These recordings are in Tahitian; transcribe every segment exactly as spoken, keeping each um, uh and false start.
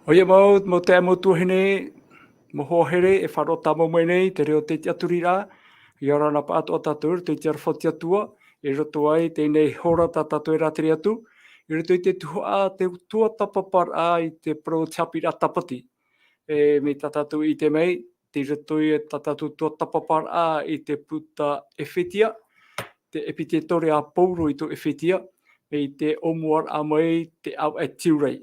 ʻOia mau, mau taeaʻe mau tuahine, mau hoa here, e faʻaroʻo tāmau mai nei te reo o te tiʻaturiraʻa. ʻIa ora na pāʻatoʻa tātou i roto i te aroha o te Atua, i roto aʻe i teie nei hora tā tātou e rātere atu, i roto i te tuhaʻa, te tuatāpaparaʻa i te parau o te haʻapiʻiraʻa tāpati. E, mai tā tātou i ʻite mai, tei roto i tā tātou tuatāpaparaʻa i te puta Efetia, te ʻepitetoria a Paulo i tō Efetia, mai te ʻōmuaraʻa mai te ʻāvaʻe Tiurai.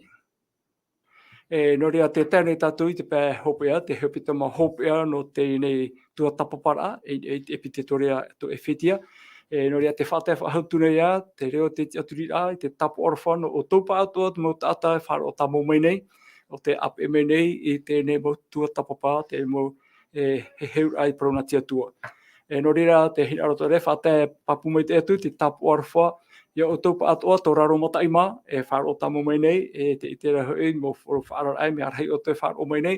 E, nō reira tē tae nei tātou i te pae hopeʻa, te hepetoma hopeʻa nō teie nei tuatāpaparaʻa, e, e, ʻepitetoria tō Efetia. E, nō reira tē faʻatae faʻahou atu nei ā, te reo o te tiʻaturiraʻa, i te tāpaʻo aroha nō ʻoutou pāʻatoʻa te mau taʻata e faʻaroʻo tāmau mai nei, ʻo tē ʻāpeʻe mai nei i teie nei mau tuatāpapa, te mau, e, heheuraʻa i te parau nā te Atua. E, nō reira, tē hinaʻaro atu ra e faʻatae pāpū maitaʻi atu, te tāpaʻo aroha, ia ʻoutou pāʻatoʻa tō raro mataʻi mā, e faʻaroʻo tāmau mai nei, e tē ʻite ra hoʻi, mau faʻaroʻo faʻaararaʻa, mea rahi ʻoutou e faʻaroʻo mai nei.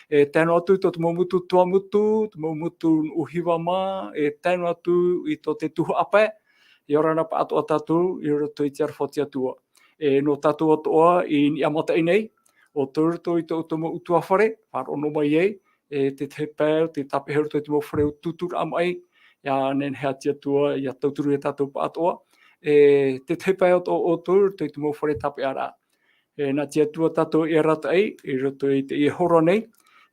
E tae noa atu i tō te mau motu Tuamotu, te mau motu Nuʻuhiva mā, e tae noa atu i tō te tuhaʻa pae, ʻia ora na pāʻatoʻa tātou, i roto i te aroha o te Atua. E, nō tātou atoʻa i niʻa mataʻi nei, ʻoutou i roto i tō ʻoutou mau ʻutuāfare, faʻaroʻo noa mai ai, e, te tahi pae, tē tāpeʻa i roto i te mau fare o tūtūraʻa maʻi, ʻia nehenehe ā te Atua, ʻia tauturu ia tātou pāʻatoʻa. E, te tahi pae o tō ʻoutou, i roto i te mau fare tāpeʻaraʻa. E, nā te Atua tātou e arataʻi, i roto i teie hora nei,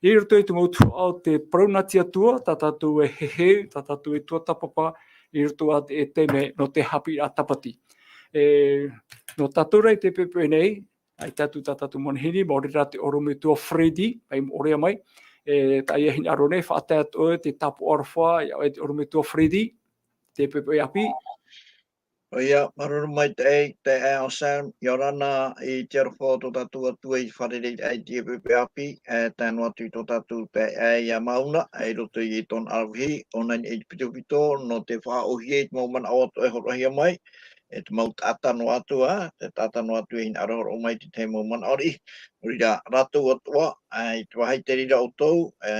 i roto i te mau tuhaʻa o te parau nā te Atua, tā tātou e heheu, tā tātou e tuatāpapa, i roto ā teie taime, nō te haʻapiʻiraʻa tāpati. E, nō tātou rā i teie poʻipoʻi nei, ʻaita atu tā tātou manihini, maori rā te ʻorometua Freddy, mai Moʻorea mai. E, tā ʻoe e hinaʻaro nei, faʻatae atu ʻoe te tāpaʻo aroha, ia ʻoe te ʻorometua Freddy, teie poʻipoʻi ʻāpī. ʻOia, māuruuru maitaʻi, taeaʻe Sam, ʻia ora na i te aroha o tō tātou Atua i te fārereiraʻa i teie poʻipoʻi ʻāpī, e, tae noa atu i tō tātou taeaʻe ia Mauna, e, i roto i tōna ʻaravihi, ʻōna i niʻa i te pitopito, nō te faʻaʻōhie i te mau manaʻo atoʻa e hōroʻahia mai, e te mau taʻata noa atu ā, te taʻata noa atu e hinaʻaro hōroʻa mai i te tahi mau manaʻo riʻi. Nō reira, rātou atoʻa, ā, i te vāhi i te reira ʻoutou, ā,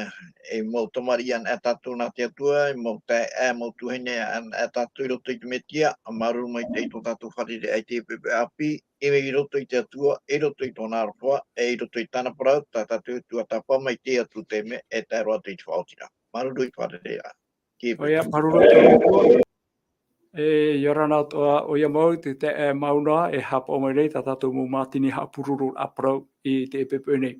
e mau tamariʻi anaʻe tātou nā te Atua, e mau taeaʻe, mau tuahine anaʻe tātou i roto i te Mesia, māuruuru maitaʻi tō tātou fārereiraʻa i teie poʻipoʻi ʻāpī, i roto i te Atua, i roto i tōna aroha, e i roto i tāna parau, tā tātou e tuatāpapa mai i teie atu taime, e tae roa atu i te faʻaotiraʻa. Māuruuru i te fārereiraʻa. Ki ʻOia, māuruuru atoʻa. E, ʻia ora na atoʻa, ʻoia mau, te taeaʻe Mauna, e haʻapaʻo mai nei, tā tātou mau mātini haʻapurororaʻa parau i teie poʻipoʻi nei.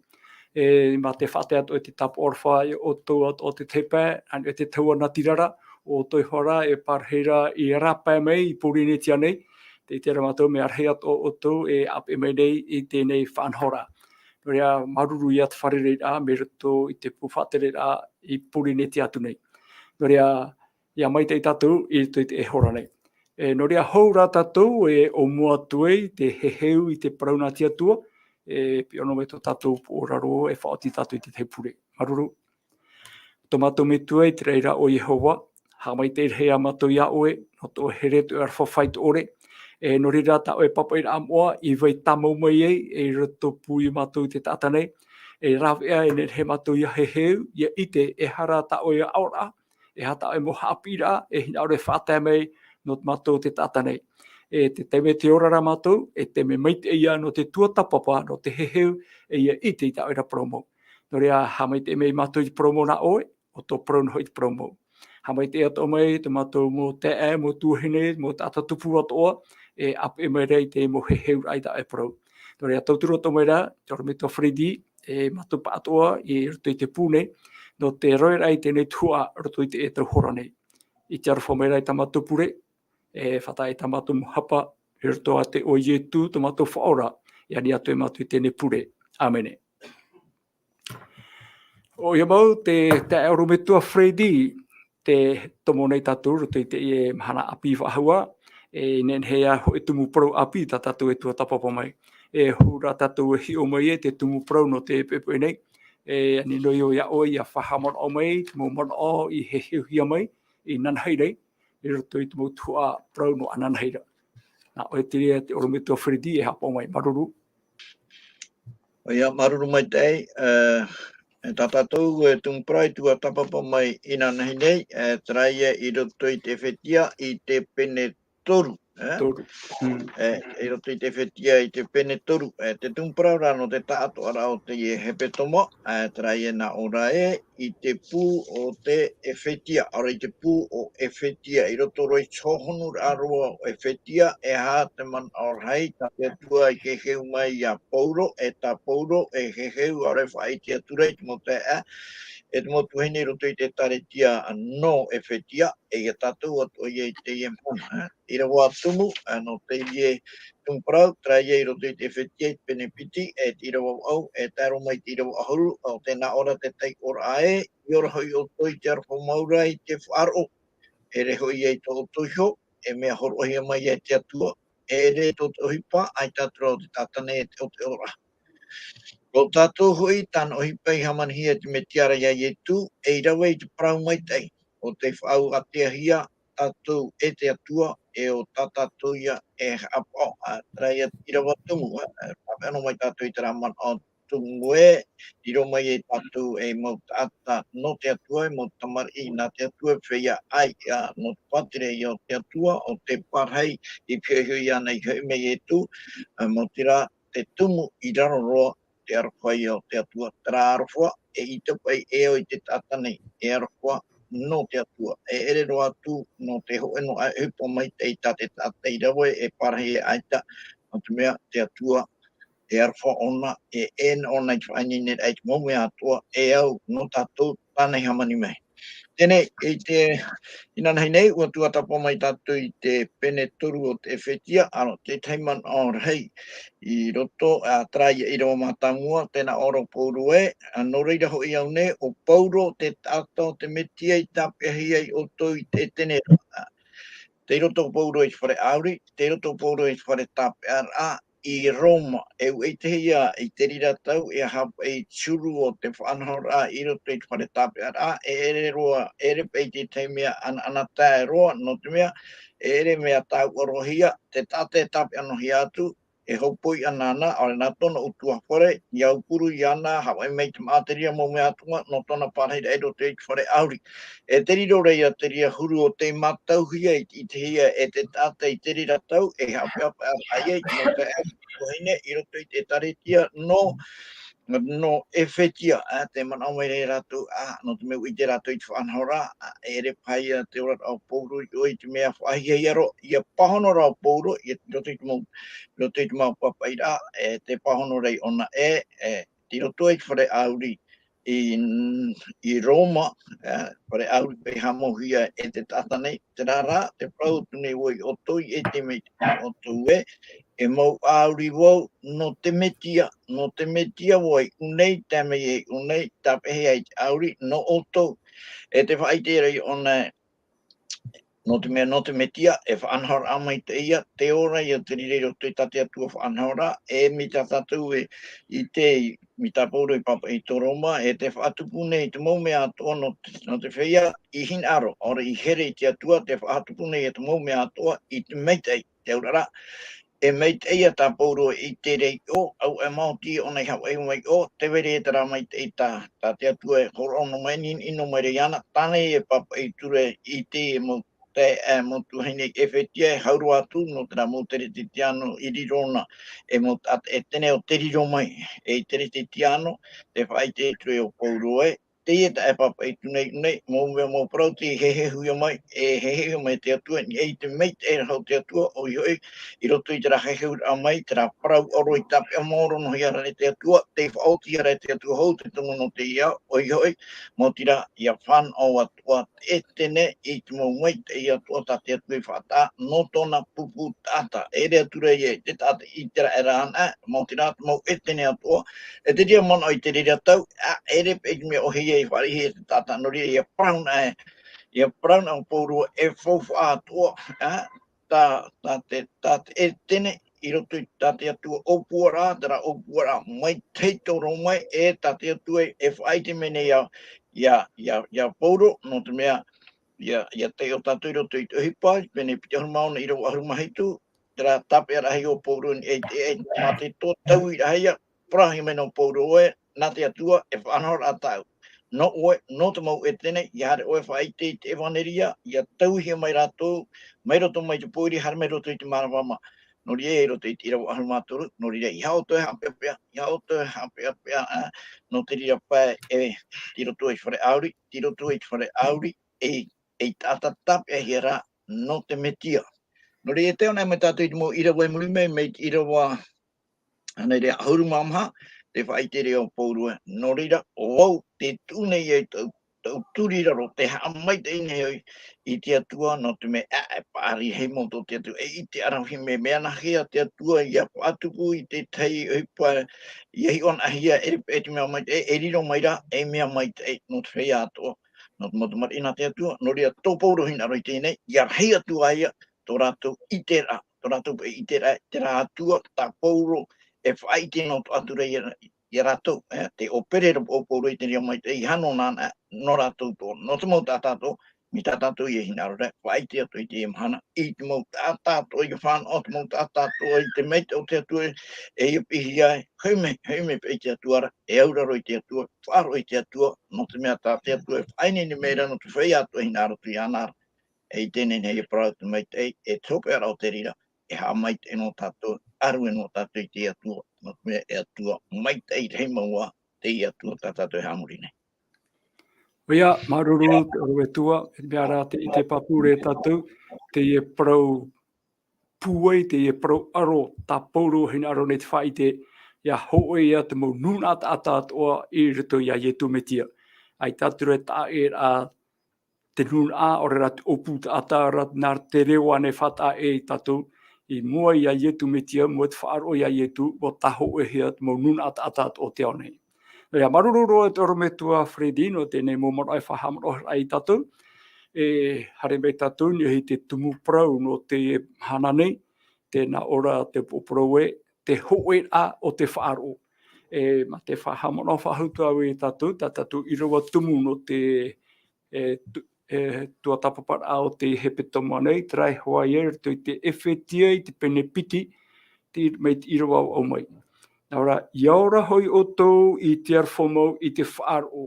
E, mā te faʻatae atoʻa i te tāpaʻo aroha, ia ʻoutou atoʻa te tahi pae, ʻaita e te tahua natirara, ʻoutou iho ā, e parahi ra i rāpae mai, i Pōrīnetia nei, tē ʻite ra mātou, mea rahi atoʻa ʻoutou, e ʻāpeʻe mai nei, i teie nei faʻanahoraʻa. Nō reira, māuruuru ia te fārereiraʻa, mai roto i te pū faʻatereraʻa, i Pōrīnetia atu nei. Nō reira, ʻia maitaʻi tātou i roto i teie hora nei. E, nō reira hou rā tātou e ʻōmua atu ai te heheu i te parau nā te Atua, e piʻo noa mai tō tātou pūʻōraro e faʻaoti tātou i te tahi pure. Māuruuru. Tō mātou Metua i te raʻi ra ʻo Iehova, haʻamaitaʻi rahi ā mātou ia ʻoe, nō tō ʻoe here, tō ʻoe aroha faʻaitoʻore. E, nō reira tā ʻoe pāpaʻiraʻa moʻa i vai tāmau mai ai, e i rotopū ia mātou i te taʻata nei. E rāveʻa e nehenehe mātou ia heheu, ia ʻite, e aha rā tā ʻoe aʻoraʻa, e aha tā ʻoe mau haʻapiʻiraʻa, e hinaʻaro e faʻatae mai nō mātou te taʻata nei. E te taime tē ora ra mātou, e taime maitaʻi ia nō te tuatāpapa, nō te heheu, e ia ʻite i tā ʻoe ra parau mau. Nō reira, haʻamaitaʻi mai mātou i te parau mau nā ʻoe, ʻo tō parau noa hoʻi te parau mau. Haʻamaitaʻi atoʻa mai tō mātou mau taeaʻe, mau tuahine, mau taʻata tupu atoʻa, e ʻāpeʻe mai ra i te mau heheuraʻa i tā ʻoe parau. Nō reira, tauturu atoʻa mai ra, te ʻorometua Freddy, e mātou pāʻatoʻa i roto i te pū nei, nō te roiraʻa i teie nei tuhaʻa roto i teie tau hora nei. I te aroha mai ra i tā mātou pure, e faʻatae i tā mātou mau hapa, i roto iā te ʻo Ietu, tō mātou Faʻaora, e ani atu e mātou i teie nei pure. ʻĀmene. ʻOia mau, te, te ʻorometua Freddy, tē tomo nei tātou roto i teie mahana ʻāpī faʻahou, e nehenehe ā hōʻē tumu parau ʻāpī tā tātou e tuatāpapa mai. E hou rā tātou e hiʻo mai i te tumu parau nō te poʻipoʻi nei. E ani noa iho iā ʻoe ʻia faʻahaʻamanaʻo mai, te mau manaʻo i heheuhia mai, inanahi nei, i roto i te mau tuhaʻa parau nō ananahi ra. Nā ʻoe te reira te ʻorometua Freddy e haʻapaʻo mai, māuruuru. ʻOia, māuruuru maitaʻi, e, e tā tātou e tumu parau i tuatāpapa mai inanahi nei, e, terā ia i roto i te Efetia i te pene toru, e? Toru. Mm. E, i roto i te ʻEfetia i te pene toru, e, te tumu parau ra nō te taʻatoʻaraʻa o teie hepetoma, e, terā ia nā ʻō ra ē, i te pū o te ʻEfetia, ʻaore i te pū o ʻEfetia, i roto roa i te hōhonuraʻa roa o ʻEfetia, e aha te manaʻo rahi tā te Atua i heheu mai iā Pauro, e tā Pauro e heheu, ʻaore e faʻaʻite atu ra i te mau taeaʻe, e te mau tuahine i roto i te ʻēkālesia nō ʻEfetia, e iā tātou atoʻa ia i teie mahana, e. ʻĪrava tumu, ā, nō teie tumu parau, terā ia i roto i te ʻEfetia i te pene piti, e te ʻīrava vaʻu, e tae roa mai i te ʻīrava ʻahuru, ʻo tē nā ʻō ra te taiʻoraʻa ē, i ora hoʻi ʻoutou i te aroha mau ra i te faʻaroʻo, e ʻere hoʻi ia i tō ʻoutou iho, e mea hōroʻahia mai e te Atua, e ʻere tō te ʻohipa, ʻaita atu ra ʻo te taʻata nei e te ʻoteʻoraʻa. Ko tātou hoʻi, tāna ʻohipa i hāmanihia e te Mesia ra iā Ietu, ei rave i te parau maitaʻi, ʻo tei faʻaʻāteahia tātou e te Atua, e ʻo tā tātou ia e haʻapaʻo, ā, terā ia te ʻīrava tumu, ā, ā, tāpeʻa noa mai tātou i terā manaʻo tumu ē, riro mai ai tātou ei mau taʻata nō te Atua, ei mau tamariʻi nā te Atua, e feiā ʻāiʻa nō te pātireia o te Atua, ʻo te parahi i pihaʻi iho iāna i hoʻi mai Ietu, ā, maoti rā, te tumu i raro roa, te aroha ia o te Atua, terā aroha, e ʻite paʻi e au i te taʻata nei, e aroha nō te Atua, e ʻere roa atu nō te hōʻē noa aʻe ʻohipa maitaʻi tā te taʻata i rave e parahi e ʻaita, nō te mea te Atua, e aroha ʻōna, e, e ʻōna i te faʻaineineraʻa i te mau mea atoʻa, e au nō tātou tāna i hāmani mai. Teie, i te, inanahi nei, ʻua tuatāpapa mai tātou i te pene toru o te ʻEfetia, ā, nō te tahi manaʻo rahi i roto, ā, terā ia ʻīrava mātāmua, tē nā ʻō ra ʻo Pauro ē, ā, nō reira hoʻi au nei, ʻo Pauro te taʻata o te Mesia i tāpeʻahia ai ʻoutou i te ʻĒtene ra. Ā, tei roto ʻo Pauro i te fare ʻāuri, tei roto ʻo Pauro i te fare tāpeʻaraʻa, i Roma, e ʻua ʻitehia i te reira tau, e aha paʻi te huru o te faʻanahoraʻa i roto i te fare tāpeʻaraʻa, e ʻere roa, e ʻere paʻi te tahi mea ʻanaʻanatae roa, nō te mea, e ʻere mea tāuʻaroahia, te taʻata e tāpeʻa noa hia atu, e hōpoi ʻana āna, ʻaore nā tōna ʻutuāfare, ʻia aupuru iāna, haʻavāʻi mai i te māʻa, te reira mau mea atoʻa, nō tōna parahiraʻa i roto i te fare ʻāuri. E te riro ra ia te reira huru o tei mātauhia i te, i te ʻitehia e te taʻata i te reira tau, e haʻapeʻapeʻaraʻa ai, nō te, ā, tuahine i roto i te ʻĒtārētia nō, nō ʻEfetia, ā, tē manaʻo mai ra ia rātou, ā, nō te mea ʻua ʻite rātou i te faʻanahoraʻa, ā, e ʻere paha ia te oraraʻa o Pauro i ʻō i te mea faʻahiahia roa, ʻia pāhono ra ʻo Pauro, i roto i te mau, i roto i te mau pāpaʻiraʻa, e tē pāhono ra iāna ē, e, i roto i te fare ʻāuri i, i Roma, e, fare ʻāuri paʻi haʻamauhia e te taʻata nei, terā rā, te parau atu nei vau iā ʻoutou i ʻite mai ʻoutou ē, e mau ʻāuri vau nō te Mesia, nō te Mesia vau i ʻō nei, tae mai i ʻō nei, tāpeʻahia i te ʻāuri nō ʻoutou. E tē faʻaʻite ra iāna ē, nō te mea, nō te Mesia, e faʻanahoraʻa maitaʻi ia, te ora ia te reira i roto i tā te Atua faʻanahoraʻa, e mai tā tātou e ʻite, mai tā Pauro i pāpaʻi i tō Roma, e tē faʻatupu nei te mau mea atoʻa nō te, nō te feiā i hinaʻaro, ʻaore i here i te Atua, tē faʻatupu nei ia te mau mea atoʻa i te maitaʻi, te auraʻa ra, e maitaʻi ia tā Pauro i te reira i ʻō, ʻauaʻe maoti ʻōna i haʻavāʻi mai i ʻō, tē vai ra ia terā maitaʻi tā, tā te Atua e hōroʻa noa mai, ninaʻi noa mai ra iāna, tāna e pāpaʻi atu ra i te mau te, e, mau tuahine i ʻEfetia, e hau roa atu nō terā mau Teretetiano i riro na, e mau taʻata ʻĒtene ʻo tei riro mai, e i Teretetiano, tē faʻaʻite atu ra ʻo Pauro ē, teie tā e pāpaʻi atu nei, nei, mau mea, mau parau tei heheuhia mai, e heheuhia mai e te Atua, e i te maitaʻi rahi o te Atua, ʻoia hoʻi, i roto i terā heheuraʻa mai, terā parau ʻore i tāpeʻa maoro noa hia ra e te Atua, tei faʻaotihia ra e te Atua hou te tumu nō teie ao, ʻoia hoʻi, maoti rā, ʻia fānaʻo atu ā te ʻĒtene i te mau maitaʻi atoʻa tā te Atua i faʻataʻa nō tōna pupu taʻata. E ʻere atu ra ia i te taʻata ʻĪteraʻera anaʻe, maoti rā te mau ʻĒtene atoʻa. E te reira manaʻo i te reira tau, ā, e ʻere paʻi te mea ʻohie ia i fāriʻi e te taʻata nō reira ʻia parau na ē, ʻia parau na ʻo Pauro e faufaʻa atoʻa, ā, tā, tā te, tā te ʻĒtene i roto i tā te Atua ʻōpuaraʻa, terā ʻōpuaraʻa maitaʻi toro mai, e tā te Atua e faʻaʻite mai nei ia, ia, ia, ia Pauro, nō te mea, ia, ia taiʻo tātou i roto i te ʻohipa, pene piti ʻahuru mā ono ʻīrava ʻahuru mā hitu, terā tāpeʻaraʻa o Pauro i niʻa i te, i te mate tō tauiraʻa ia, parauhia mai nō Pauro ē, nā te Atua, e faʻanahoraʻa tāʻu. nō ʻoe, nō te mau ʻētene, ʻia haere ʻoe e faʻaʻite i te ʻevanelia, ʻia tauihia mai rātou, mai roto mai te pōiri, haere mai roto i te māramarama. Nō reira, i roto i te ʻīrava ʻahuru mā toru, nō reira, ʻeiaha ʻoutou e haʻapeʻapeʻa, ʻeiaha ʻoutou e haʻapeʻapeʻa, ā, nō te reira pae e tiro atu ai i te fare ʻāuri, tiro atu ai i te fare ʻāuri, e, ei taʻata tāpeʻahia rā nō te Metia. Nō reira, e tae anaʻe mai tātou i te mau ʻīrava i muri mai, mai te ʻīrava, ānei rā, ʻahuru mā maha, te faʻaʻite ra o Pauro ē. Nō reira, ʻo vau, tē tuʻu nei au i tōʻu, tōʻu tūriraro, tē haʻamaitaʻi nei au i te Atua, nō te mea ʻaita e paʻari hia mau tō te Atua, e ʻite ʻaravihi mai, mea nāhea te Atua ʻia faʻatupu i te tahi ʻohipa, ʻia hiʻo anaʻe hia, e ʻere paʻi te mea maitaʻi, e riro mai rā ei mea maitaʻi nō te feiā atoʻa, nō te mau tamariʻi nā te Atua. Nō reira, tō Pauro hinaʻaro i teie nei, ʻia rahi atu ā ia tō rātou ʻiteraʻa, tō rātou paʻi ʻiteraʻa, terā Atua, tā Pauro e faʻaʻite noa atu ra ia, ia rātou, ē, tē ʻōpere ra paʻi ʻo Pauro i te reira maitaʻi, ʻeiaha nō nāna, nō rātou atoʻa, nō te mau taʻata atoʻa, mai tā tātou ʻia hinaʻaro ra, faʻaʻite atu i teie mahana, i te mau taʻata atoʻa ʻia fānaʻo, te mau taʻata atoʻa i te maitaʻi o te Atua, e ʻia piʻihia ai, hoʻi mai, hoʻi mai paʻi i te Atua ra, e auraro i te Atua, faʻaroʻo i te Atua, nō te mea tā te Atua e faʻaineine mai ra nō te feiā atoʻa e hinaʻaro atu iāna ra. E ʻite nei, nei e parau te maitaʻi, e te hopeʻa ra o te reira, e haʻamaitaʻi noa tātou, ʻārue noa tātou i te Atua, nō te mea e Atua maitaʻi rahi mau ā, teie Atua tā tātou e haʻamori nei. ʻOia, māuruuru te ʻorometua, e mea rā te ʻite pāpū ra tātou, teie parau pūai, teie parau ʻaro, tā Pauro hinaʻaro nei te faʻaʻite, ʻia hōʻē ia te mau nūnaʻa taʻata atoʻa i roto iā Ietu Metia. ʻAita atu ra e taʻa ʻē ra te nūnaʻa, ʻaore rā te ʻōpū taʻata ra, nā te reo ānei e faʻataʻa ʻē ia tātou, i mua iā Ietu Metia, mua i te faʻaroʻo iā Ietu, ʻua tāhōʻēhia te mau nūnaʻa taʻata o te ao nei. Nō reira, māuruuru roa te ʻorometua Freddy, nō teie nei mau manaʻo e faʻahaʻamanaʻohia ai tātou, e haere mai tātou i niʻa i te tumu parau nō te mahana nei, tē nā ʻō ra te upoʻo parau ē, te hōʻēraʻa o te faʻaroʻo. E, mā te faʻahaʻamanaʻo faʻahou atu vau ia tātou, tā tātou ʻīrava tumu nō te, e, tu-, e, tuatāpaparaʻa o te hepetoma nei, terā e hoʻi ia i roto i te Efetia i te pene piti, te, mai te ʻīrava aʻo mai. Nā reira, ʻia ora hoʻi ʻoutou i te aroha mau i te faʻaroʻo,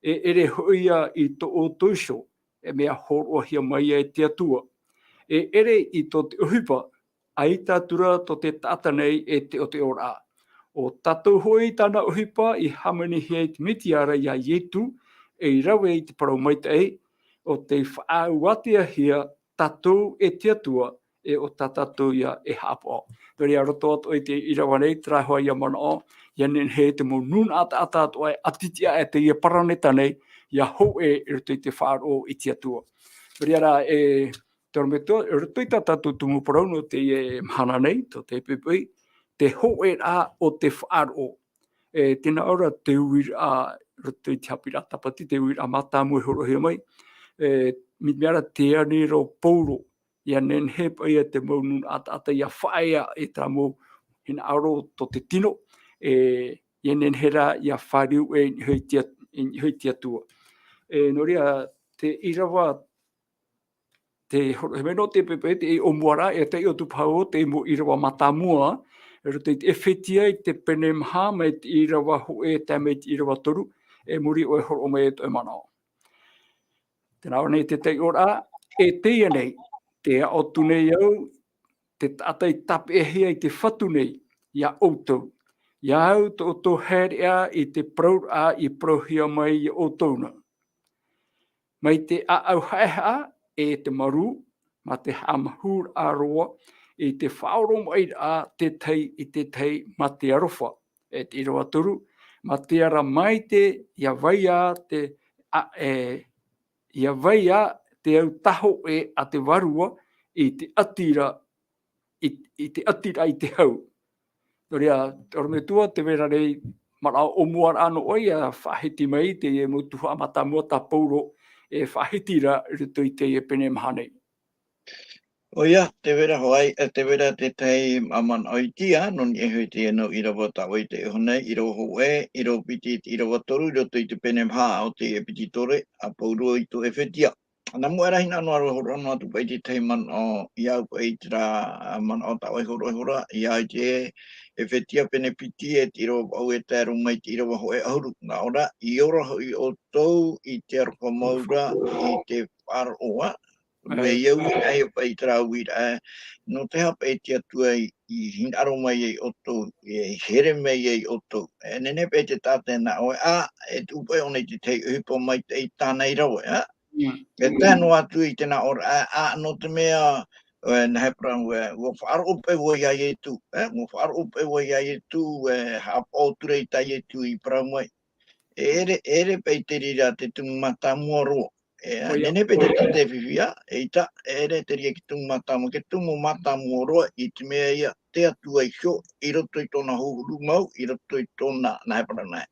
e ʻere hoʻi ia i tō ʻoutou iho, e mea hōroʻahia mai ia e te Atua. E ʻere i tō te ʻohipa, ʻaita atu ra tō te taʻata nei e teʻoteʻoraʻa. ʻO tātou hoʻi tāna ʻohipa i hāmanihia i te Metia ra iā Ietu, ei rave i te parau maitaʻi, ʻo tei faʻauateahia tātou e te Atua, e ʻo tā tātou ia e haʻapaʻo. Nō reira, roto atoʻa i te ʻīrava nei, terā hoʻi ia manaʻo, ʻia nehenehe te mau nūnaʻa taʻata atoʻa e ʻatitiʻa e teie paraneta nei, ʻia hōʻē i roto i te faʻaroʻo i te Atua. Nō reira rā, e te ʻorometua, i roto i tā tātou tumu parau nō teie mahana nei, tō te poʻipoʻi, te hōʻēraʻa o te faʻaroʻo. E, tē nā ʻō ra te uiraʻa, i roto i te haʻapiʻiraʻa Tāpati, te uiraʻa mātāmua e hōroʻahia mai, e, mai te mea ra tē ani ra ʻo Pauro, ʻia nehenehe paʻi ia te mau nūnaʻa taʻata ʻia faʻaea e terā mau hinaʻaro tō te tino, e, ʻia nehenehe rā ʻia fāriu ʻē i niʻa i te At-, i niʻa i te Atua. E, nō reira, te ʻīrava, te hōroʻahia mai nō te poʻipoʻi, te ʻōmuaraʻa, e taiʻo atu paha vau, te mau ʻīrava mātāmua, i roto i te Efetia i te pene maha, mai te ʻīrava hōʻē, tae mai te ʻīrava toru, e muri iho e hōroʻa mai e tō ʻoe manaʻo. Tē nā ʻō nei te taiʻoraʻa, e teie nei, tē aʻo atu nei au, te taʻata i tāpeʻahia e te Fatu nei, iā ʻoutou. Iā au tō ʻoutou haereʻa i te parauraʻa i parauhia mai iā ʻoutou na. Mai te ʻāʻau haʻehaʻa e te marū, mā te haʻamahuraʻa roa, i te faʻaoromaʻiraʻa te tahi i te tahi mā te aroha. E te ʻīrava toru, mā te ara maitaʻi, ʻia vai ā te, a, e, ʻia vai ā te au tāhōʻē a te Vārua i te ʻati ra, i, i te ʻati ra i te hau. Nō reira, te ʻorometua, tē vai ra nei manaʻo ʻōmuaraʻa nō ʻoe ʻia faʻahiti mai i teie mau tuhaʻa mātāmua tā Pauro e faʻahiti ra i roto i teie pene maha nei. ʻOia, tē vai ra hoʻi, e, tē vai ra te tahi manaʻo iti, nō niʻa iho i teie nau ʻīrava tā ʻoe i taiʻo nei, ʻīrava hōʻē, ʻīrava piti, ʻīrava toru, i roto i te pene maha o te ʻepititore a Pauro i tō Efetia. Nā mua e rahi nā noa roa horo noa atu paʻi te tahi manaʻo, i au paʻi te rā, manaʻo tā ʻoe horo, horo, i au te e whetia pene piti e te ʻīrava vaʻu e tae roa mai te ʻīrava hōʻē ʻahuru. Nā ʻō ra, i ora hoʻi ʻoutou i te aroha mau ra i te faʻaroʻo, ā. Mea i au i ʻaia paʻi te rā uiraʻa, nō te aha paʻi te Atua i, i hinaʻaro mai ai ʻoutou, e here mai ai ʻoutou. E nehenehe paʻi te taʻata nā ʻoe, ā, e tuʻu paʻi ʻōna i te tahi ʻohipa maitaʻi tāna i rave, ā. E tae noa atu i te nā ʻō ra, ā, ā, nō te mea, e, nā he parau, e, ua faʻaroʻo paʻi vau iā Ietu, e, ua faʻaroʻo paʻi vau iā Ietu, e, haʻapaʻo atu ra i tā Ietu i parau mai. E ʻere, e ʻere paʻi te reira te tumu mātāmua roa. E, ʻoia, nehenehe paʻi te taʻata e fifi ā, eʻita, e ʻere te reira te tumu mātāmua, te tumu mātāmua roa i te mea ia, te Atua iho, i roto i tōna huru mau, i roto i tōna, nā he parau nā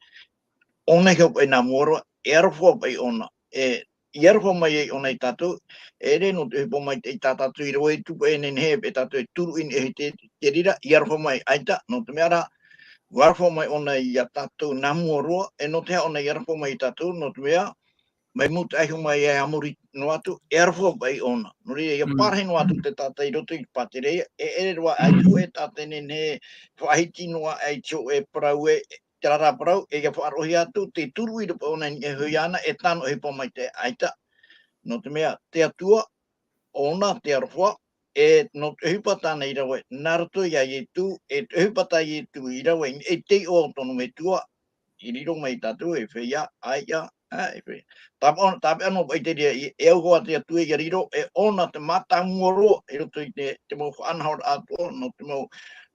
ʻōna iho paʻi nā mua roa, e aroha paʻi ʻōna, e, i aroha mai ai ʻōna iā tātou, e ʻere nō te ʻohipa maitaʻi tā tātou i rave atu paʻi e nehenehe paʻi tātou e turuʻi nei e te, te reira, i aroha mai, ʻaita, nō te mea rā, ua aroha mai ʻōna iā tātou nā mua roa, e nō te aha ʻōna i aroha mai iā tātou, nō te mea, mai mua taʻa iho mai ai a muri noa atu, e aroha paʻi ʻōna. Nō reira, ia Mm. pārahi noa atu te taʻata i roto i te pātireia, e ʻere roa ai te hōʻē taʻata e nehenehe faʻahiti noa ai te hōʻē parau e, te rā parau, e ia faʻaroʻohia atu, te turuʻi ra paʻi ʻōna i niʻa iho iāna, e tāna ʻohipa maitaʻi, ʻaita. Nō te mea, te Atua, ʻōna te aroha, e nō te ʻohipa tāna i rave, nā roto iā Ietu, e te ʻohipa tā Ietu i rave, e te iʻoa o tōna metua, i riro mai tātou, e feiā, ʻaita, ā, e feiā. Tāpeʻa, tāpeʻa noa paʻi te reira, e, e au hoʻi te Atua ia riro, e ʻōna te mātāmua roa, i roto i te, te mau faʻanahoraʻa atoʻa, nō te mau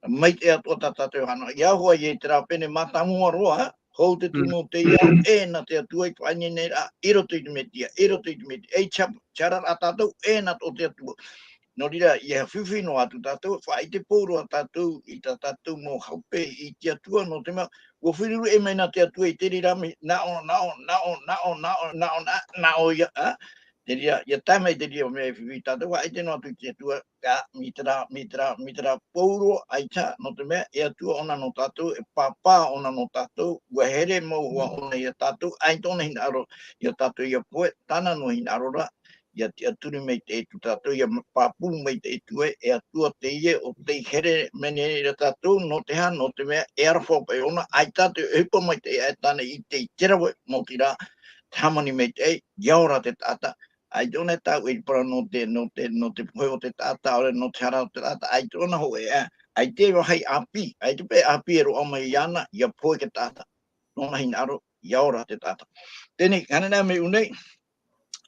maitaʻi atoʻa tā tātou e haʻanaho. I au hoʻi ia i terā pene mātāmua roa, ā, hou te Mm. tumu o te ia, e nā te Atua i faʻaineine ra, i roto i te Metia, i roto i te Metia, ei te ara, te ara rā tātou, e nā tō te Atua. Nō reira, ia fifi noa atu tātou, faʻaʻite pauroa tātou, i tā tātou mau hape, i te Atua, nō te mea, ua feruri mai nā te Atua i te reira mea, nā ʻō, nā ʻō, nā ʻō, nā ʻō, nā ʻō, nā ʻō, nā ʻō, ia, ā? Te reira, ia tae mai te reira mea e fifi tātou, faʻaʻite noa atu i te Atua, ā, mai terā, mai terā, mai terā pauroa, ʻaita, nō te mea, e Atua ʻōna nō tātou, e Pāpā ʻōna nō tātou, ua here mau hoʻi ʻōna ia tātou, ʻaita ʻōna hinaʻaro ia tātou ia pohe, tāna noa hinaʻaro ra, ia tiʻaturi maitaʻi atu tātou, ia pāpū maitaʻi atu ē, e Atua teie ʻo tei here mai nei ra tātou, nō te aha, nō te mea, e aroha paʻi ʻōna, ʻaita te ʻohipa maitaʻi aʻe tāna i te, i te rave, maoti rā, te hāmani maitaʻi, ia ora te taʻata, ʻaita ʻōna e tāuʻe i te parau nō te, nō te, nō te pohe o te taʻata, ʻaore nō te hara o te taʻata, ʻaita ʻōna hōʻē, ā, ʻaita e vāhi ʻāpī, ʻaita paʻi ʻāpī e roaʻa mai iāna, ia pohe te taʻata, nōna hinaʻaro, ia ora te taʻata. Teie nei, haere mai ʻō nei,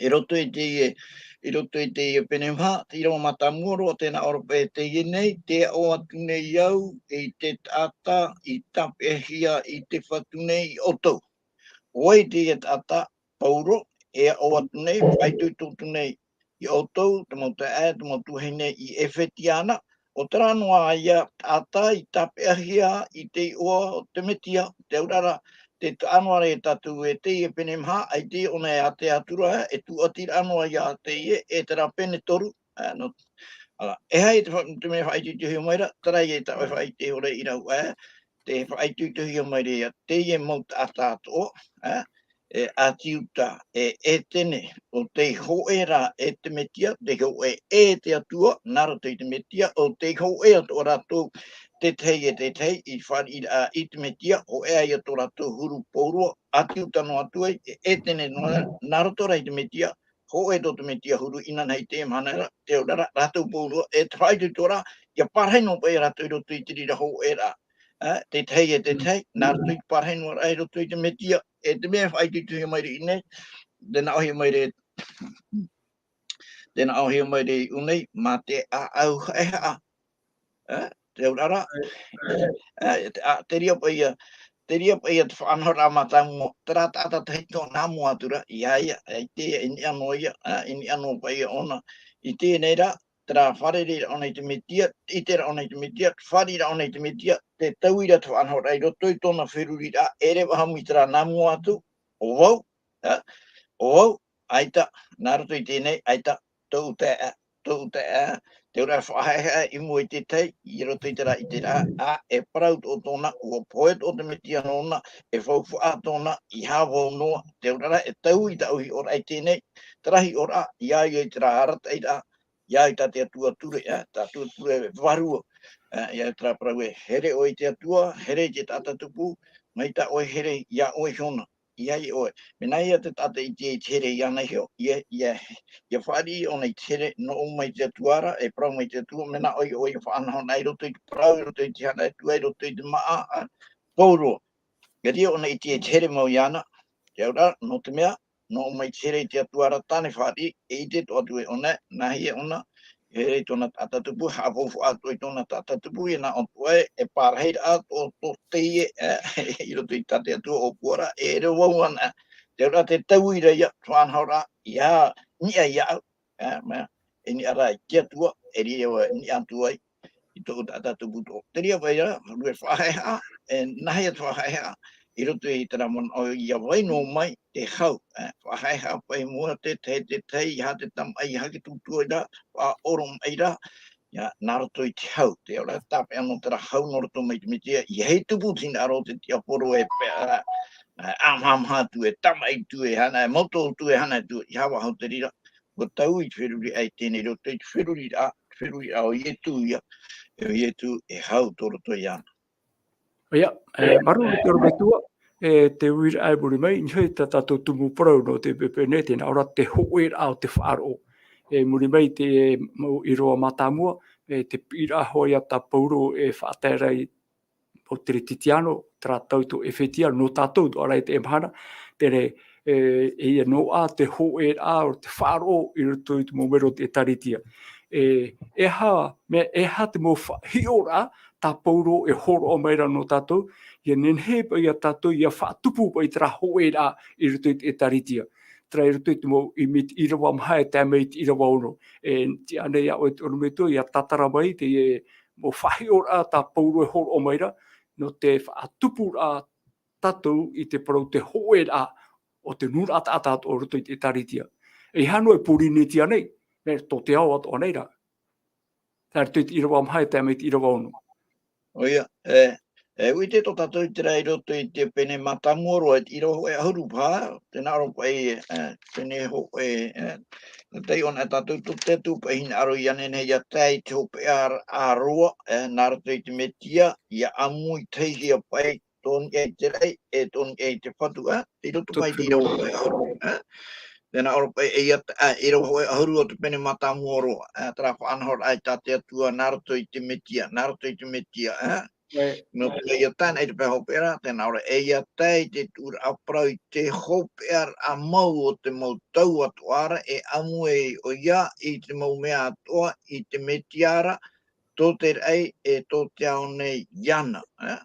i roto i teie, i roto i teie pene maha, te ʻīrava mātāmua roa, tē nā ʻō ra paʻi teie nei, tē aʻo atu nei au, i te taʻata, i tāpeʻahia, i te Fatu nei iā ʻoutou. ʻO vai teie taʻata, Pauro, e aʻo atu nei, faʻaitoito atu nei iā ʻoutou, te mau taeaʻe, te mau tuahine i Efetia na, ʻo terā noa ïa taʻata i tāpeʻahia i te iʻoa o te Metia, te auraʻa ra, tē taʻa noa ra ia tātou e teie pene maha, ʻaita ʻōna e ātea atu ra, e tūʻati ra noa ïa teie, e terā pene toru, ā, nō, ā, e aha te fa-, te mea faʻaitoitohia mai ra, terā ïa tā ʻoe e faʻaʻite ihora i rāua, ā, tē faʻaitoitohia mai ra ïa teie mau taʻata atoʻa, ā, e ʻĀti Iuta, e Etene, ʻo tei hōʻē ra e te Metia, tei hōʻē e te Atua, nā roto i te Metia, ʻo tei hōʻē atoʻa rātou, te tahi e te tahi, i fāriʻiraʻa i te Metia, hōʻē ïa tō rātou huru pauroa, ʻĀti Iuta noa atu ai, e Etene noa, nā roto rā i te Metia, hōʻē tō te Metia huru, ʻinanahi i teie mahana ra, te auraʻa ra, rātou pauroa, e te faʻaitoito ra, ʻia pārahi noa paʻi rātou i roto i te reira hōʻēraʻa. Ā, te tahi e te tahi, nā roto i te pārahi noa ra i roto i te Metia, e te mea e faʻaitoitohia mai ra i ʻō nei, tē nā ʻōhia mai ra, tē nā ʻōhia mai ra i ʻō nei, mā te ʻāʻau haʻehaʻa. Ā, te auraʻa ra. Ā, te, ā, te reira paʻi ïa, te reira paʻi ïa te faʻanahoraʻa mātāmua, terā taʻata tahito nā mua atu ra, ʻia ʻite, ʻia ʻite, i niʻa noa ïa, ā, i niʻa noa paʻi ïa ʻōna. I teie nei rā, terā fārereiraʻa ʻōna i te Metia, ʻiteraʻa ʻōna i te Metia, fāriʻiraʻa ʻōna i te Metia, te taui ra te faʻanahoraʻa i roto i tōna feruriraʻa, e reva hamu i terā nā mua atu, ʻo vau, ā, ʻo vau, ʻaita, nā roto i teie nei, ʻaita, tōʻu taeaʻe, tōʻu taeaʻe, te auraʻa e faʻahaʻehaʻa i mua i te tahi, i roto i terā, i terā, ā, e parau tō tōna, ʻua pohe tō te Mesia nōna, e faufaʻa tōna, ʻeiaha vau noa, te auraʻa e taui tāʻu hiʻoraʻa i teie nei, terā hiʻoraʻa, ʻia au i terā arataʻiraʻa, ʻia au i tā te Atua ture, ā, tā te Atua ture e vārua, ā, ʻia au terā parau ē, here ʻoe i te Atua, here i te taʻata tupu, mai tā ʻoe here iā ʻoe iho na. ʻIa ʻoe. Mea nā hea te taʻata i te, i te here iāna iho, ʻia, ʻia, ʻia fāriʻi ʻōna i te here nō ʻō mai te Atua ra, e parau mai te Atua, mea nā ʻoe, ʻoe ʻia faʻanahonahoa i roto i te parau, i roto i te hanaʻe Atua, i roto i te māʻa, ā, pauroa. ʻIa riro ʻōna i te, i te here mau iāna, te auraʻa, nō te mea, nō ʻō mai te here i te Atua ra tāna e fāriʻi, e ʻite atoʻa atu ē ʻōna, nā hea ʻōna, here i tōna taʻata tupu, haʻafaufaʻa atoʻa i tōna taʻata tupu, ʻia nā ʻō atoʻa ē, e pārahiraʻa tō, tō teie, ā, i roto i tā te Atua ʻōpuaraʻa, e riro vau ana, te auraʻa te taui ra ïa, faʻanahoraʻa, ʻia, niʻa iāʻu, ā, mea, e niʻa rā i te Atua, e riro vau e niʻa atu ai, i tōʻu taʻata tupu tō. Te reira paʻi ra, hōʻē faʻahaʻehaʻa, e, nā hea te faʻahaʻehaʻa, i roto i terā manaʻo ʻia vai noa mai, te hau, ā, faʻahaʻehaʻa paʻi mua te, te, te, te, ʻeiaha te tamaʻi, ʻeiaha te tūtū ra, faʻaoromaʻi ra, ʻia, nā roto i te hau, te auraʻa tāpeʻa nō terā hau nō roto mai te Mesia, ʻeiaha e tupu te hinaʻaro o te tiaporo e pe-, ā, ā, ʻāmahamaha atu, e tamaʻi atu, e hana, e mau tō atu, e hana atu, ʻeiaha vau te reira, ʻua taui te feruriraʻa i teie nei, i roto i te feruriraʻa, feruriraʻa o Ietu ïa, e Ietu e hau tō roto iāna. ʻOia, e, māuruuru te ʻorometua, e, te uiraʻa i muri mai, i niʻa i tā tātou tumu parau nō te pepe nei, tē nā ʻō ra te hōʻēraʻa o te faʻaroʻo. E, muri mai te, e, mau ʻīrava mātāmua, e, te piʻiraʻa hoʻi a tā Paulo e faʻatae ra i o Teretitiano, terā tau tō ʻEfetia, nō tātou atoʻa ra i teie mahana, terā, e, e ʻia noaʻa te hōʻēraʻa o te faʻaroʻo i roto i te mau mero o te ʻĒtārētia. E, e aha, mea, e aha te mau fa-, hiʻoraʻa tā Paulo e hōroʻa mai ra nō tātou, ʻia nehenehe paʻi ia tātou, ʻia faʻatupu paʻi terā hōʻēraʻa i roto i te ʻĒtārētia. Terā i roto i te mau ʻimi-, ʻīrava maha e tae mai i te ʻīrava ono. E, tiʻa nei iā ʻoe te ʻorometua, ʻia tātara mai te, e, mau faʻahiʻoraʻa tā Paulo e hōroʻa mai ra, nō te faʻatupuraʻa tātou i te parau te hōʻēraʻa o te nūnaʻa taʻata atoʻa i roto i te ʻĒtārētia. E ʻeiaha noa i Pōrīnetia nei, mea tō te ao atoʻa nei rā. Terā i roto i te ʻīrava maha e tae mai i te ʻīrava ono. ʻOia, e, e, ʻua ʻite tō tātou i terā i roto i te pene mātāmua roa, i te ʻīrava hōʻē ʻahuru paha, tē nā ʻō ra paʻi, e, pene hōʻē, e, taiʻo na tātou tō te Atua paʻi hinaʻaro ʻia nehenehe ʻia tae i te hopeʻa ra-, ʻa roa, e, nā roto i te Mesia, ʻia ʻāmui tahi hia paʻi tō niʻa i te raʻi, e tō niʻa i te Fatu, ā, i roto paʻi i te ʻīrava hōʻē ʻahuru, ā. Tē nā ʻō ra paʻi, e ʻia ta-, ā, ʻīrava hōʻē ʻahuru o te pene mātāmua roa, ā, terā faʻanahoraʻa i tā te Atua, nā roto i te Mesia, nā roto i te Mesia, ā. Nō te mea ʻia tae na i te pae hopeʻa ra, tē nā ʻō ra, e ʻia tae i te tuʻuraʻa parau i te hopeʻaraʻa mau o te mau tau atoʻa ra, e ʻāmui ai ʻoia i te mau mea atoʻa, i te Mesia ra, tō te raʻi e tō te ao nei iāna, ā.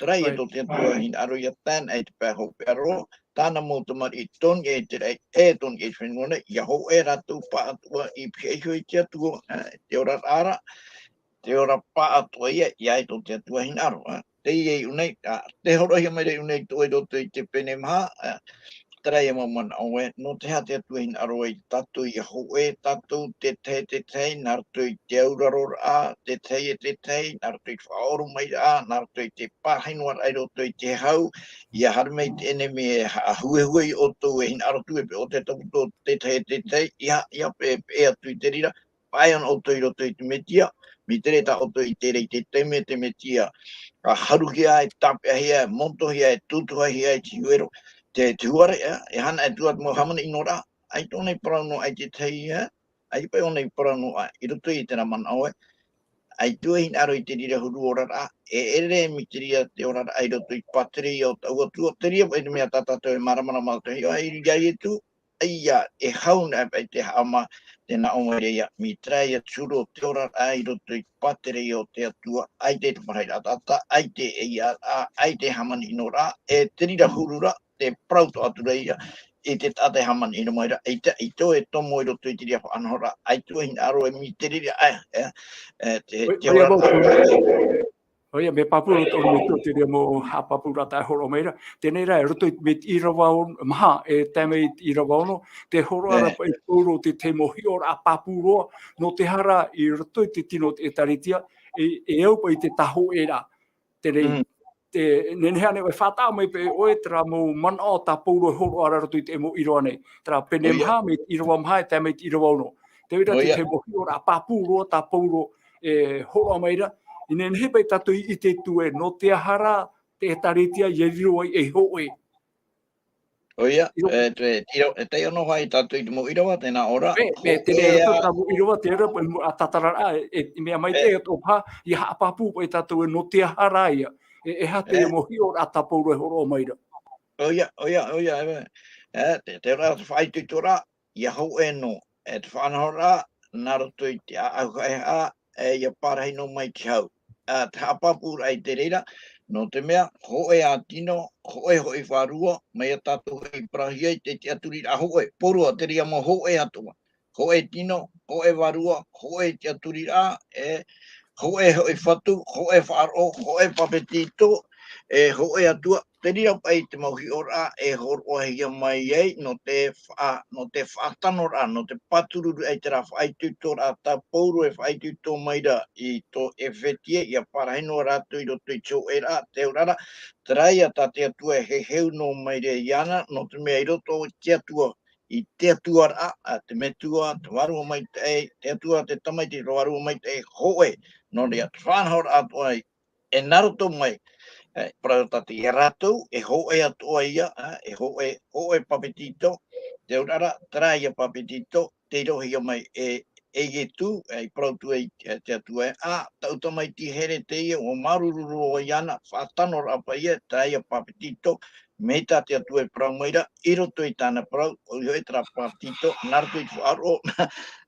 Terā ïa tō te Atua hinaʻaro ʻia tae na i te pae hopeʻa roa, tāna mau tamariʻi tō niʻa i te raʻi, e tō niʻa i te fenua nei, ʻia hōʻē rātou pāʻatoʻa i pihaʻi iho i te Atua, ā, te oraraʻa ra, te ora pāʻatoʻa ïa, ʻia ʻite tō te Atua hinaʻaro, ā. Teie i ʻō nei, ā, tē hōroʻahia mai ra i ʻō nei i tō, i roto i te pene maha, ā, terā ïa mau manaʻo ē, nō te aha te Atua hinaʻaro ai tātou ʻia hōʻē, tātou te tahi e te tahi, nā roto i te auraroraʻa, te tahi e te tahi, nā roto i te faʻaoromaʻiraʻa, nā roto i te pāhonoraʻa i roto i te hau, ʻia haere mai te ʻenemi e ha-, huehue iā ʻoutou e hinaʻaro atu e peʻe ʻo te tapu tō te tahi e te tahi, ʻia, ʻia pe-, peʻe atu i te reira, paʻi ana ʻoutou i roto i te Mesia, mai te reira tā ʻoutou i ʻite ra i te taime te Mesia, ā, haruhia, e tāpeʻahia, e motohia, e tūtuhahia i te hiero, te, te huare, ā, e hana atu ā te mau hāmani ʻino ra, ʻaita ʻōna i parau noa aʻe i te tahi, ā, ʻaita paʻi ʻōna i parau noa aʻe, i roto i terā manaʻo ē, ʻaita e hinaʻaro i te reira huru oraraʻa, e ʻere mai te reira te oraraʻa i roto i te pātireia o tāʻu Atua, te reira paʻi te mea tā tātou e māramarama atu ai, ā, i, iā Ietu, ʻaita, e hau na paʻi te haʻamā, tē nā ʻō mai ra ïa, mai terā ïa te huru o te oraraʻa i roto i te pātireia o te Atua, ʻaita te parahiraʻa taʻata, ʻaita e ʻeiaʻa, ʻaita e hāmani ʻino ra, e te reira huru ra, te parau atoʻa atu ra ïa, i te taʻata e hāmani ʻino mai ra, ʻaita, ʻaita e tomo i roto i te reira faʻanahoraʻa, ʻaita e hinaʻaro e mai te reira, ā, e, e, te, te oraraʻa. ʻOia, mea pāpū roa tō ʻoutou metua te reira mau haʻapāpūraʻa e hōroʻa mai ra. Teie rā, i roto i te, mai te ʻīrava ono, maha, e tae mai i te ʻīrava ono, tē hōroʻa ra paʻi Pauro i te tahi mau hiʻoraʻa pāpū roa, nō te aha ra i roto i te tino o te ʻĒtārētia, e, e au paʻi i te tāhōʻēraʻa. Teie, te, nehenehe ānei e faʻataʻa mai paʻi ʻoe terā mau manaʻo tā Pauro e hōroʻa ra i roto i te mau ʻīrava nei. Terā pene maha, mai te ʻīrava maha, e tae mai te ʻīrava ono. Te reira te tahi mau hiʻoraʻa pāpū roa tā Pauro e hōroʻa mai ra. I nehenehe paʻi tātou i ʻite atu ē, nō te aha ra te ʻĒtārētia ʻia riro ai ei hōʻē. ʻOia, e, te, tiro, e taiʻo noa ai tātou i te mau ʻīrava, tēnā ʻō ra. Mea, mea, teie rā, tā mau ʻīrava, teie rā, paʻi, a tātararaʻa, e, e, mea maitaʻi atoʻa paha, ʻia haʻapāpū paʻi tātou ē, nō te aha ra ia. E, e aha te mau hiʻoraʻa tā Pauro e hōroʻa mai ra. ʻOia, ʻoia, ʻoia, e, e, te, te ora te faʻaitoitoraʻa, ʻia hōʻē noa, e te faʻanahoraʻa, nā roto i te ʻāʻau haʻehaʻa, e ʻia pārahi noa mai te hau. A, te haʻapāpūraʻa i te reira, nō te mea, hōʻē ā tino, hōʻē hoʻi vārua, mai ia tātou hoʻi parauhia i te tiʻaturiraʻa hōʻē, pōroa te reira mau hōʻē atoʻa. Hōʻē tino, hōʻē vārua, hōʻē tiʻaturiraʻa, e hōʻē hoʻi fatu, hōʻē faʻaroʻo, hōʻē pāpetito, e hōʻē Atua, te reira paʻi te mau hiʻoraʻa e hōroʻahia mai ai, nō te faʻa-, nō te faʻatanoraʻa, nō te pātururaʻa i terā faʻaitoitoraʻa tā Pauro e faʻaitoito mai ra i tō ʻEfetia, ʻia pārahi noa rātou i roto i te hōʻēraʻa, te auraʻa, terā ia tā te Atua e heheu noa mai ra iāna, nō te mea i roto i te Atua, i te Atua ra, a, te Metua, te Vārua Maitaʻi, te Atua, te Tamaiti, te Vārua Maitaʻi, hōʻē, nō reira, te faʻanahoraʻa atoʻa e nā roto mai, e, parau tātou ia rātou, e hōʻē atoʻa ia, a, e hōʻē, hōʻē pāpetito, te auraʻa, terā ia pāpetito, tei roʻohia mai e, e Ietu, e, i parau atu ai, e, te Atua ē, a, taʻu tamaiti here teie, ʻua māuruuru roa iāna, faʻatanoraʻa paʻi ia, terā ia pāpetito, mai tā te Atua e parau mai ra, i roto i tāna parau, ʻoia hoʻi terā pāpetito, nā roto i te faʻaroʻo,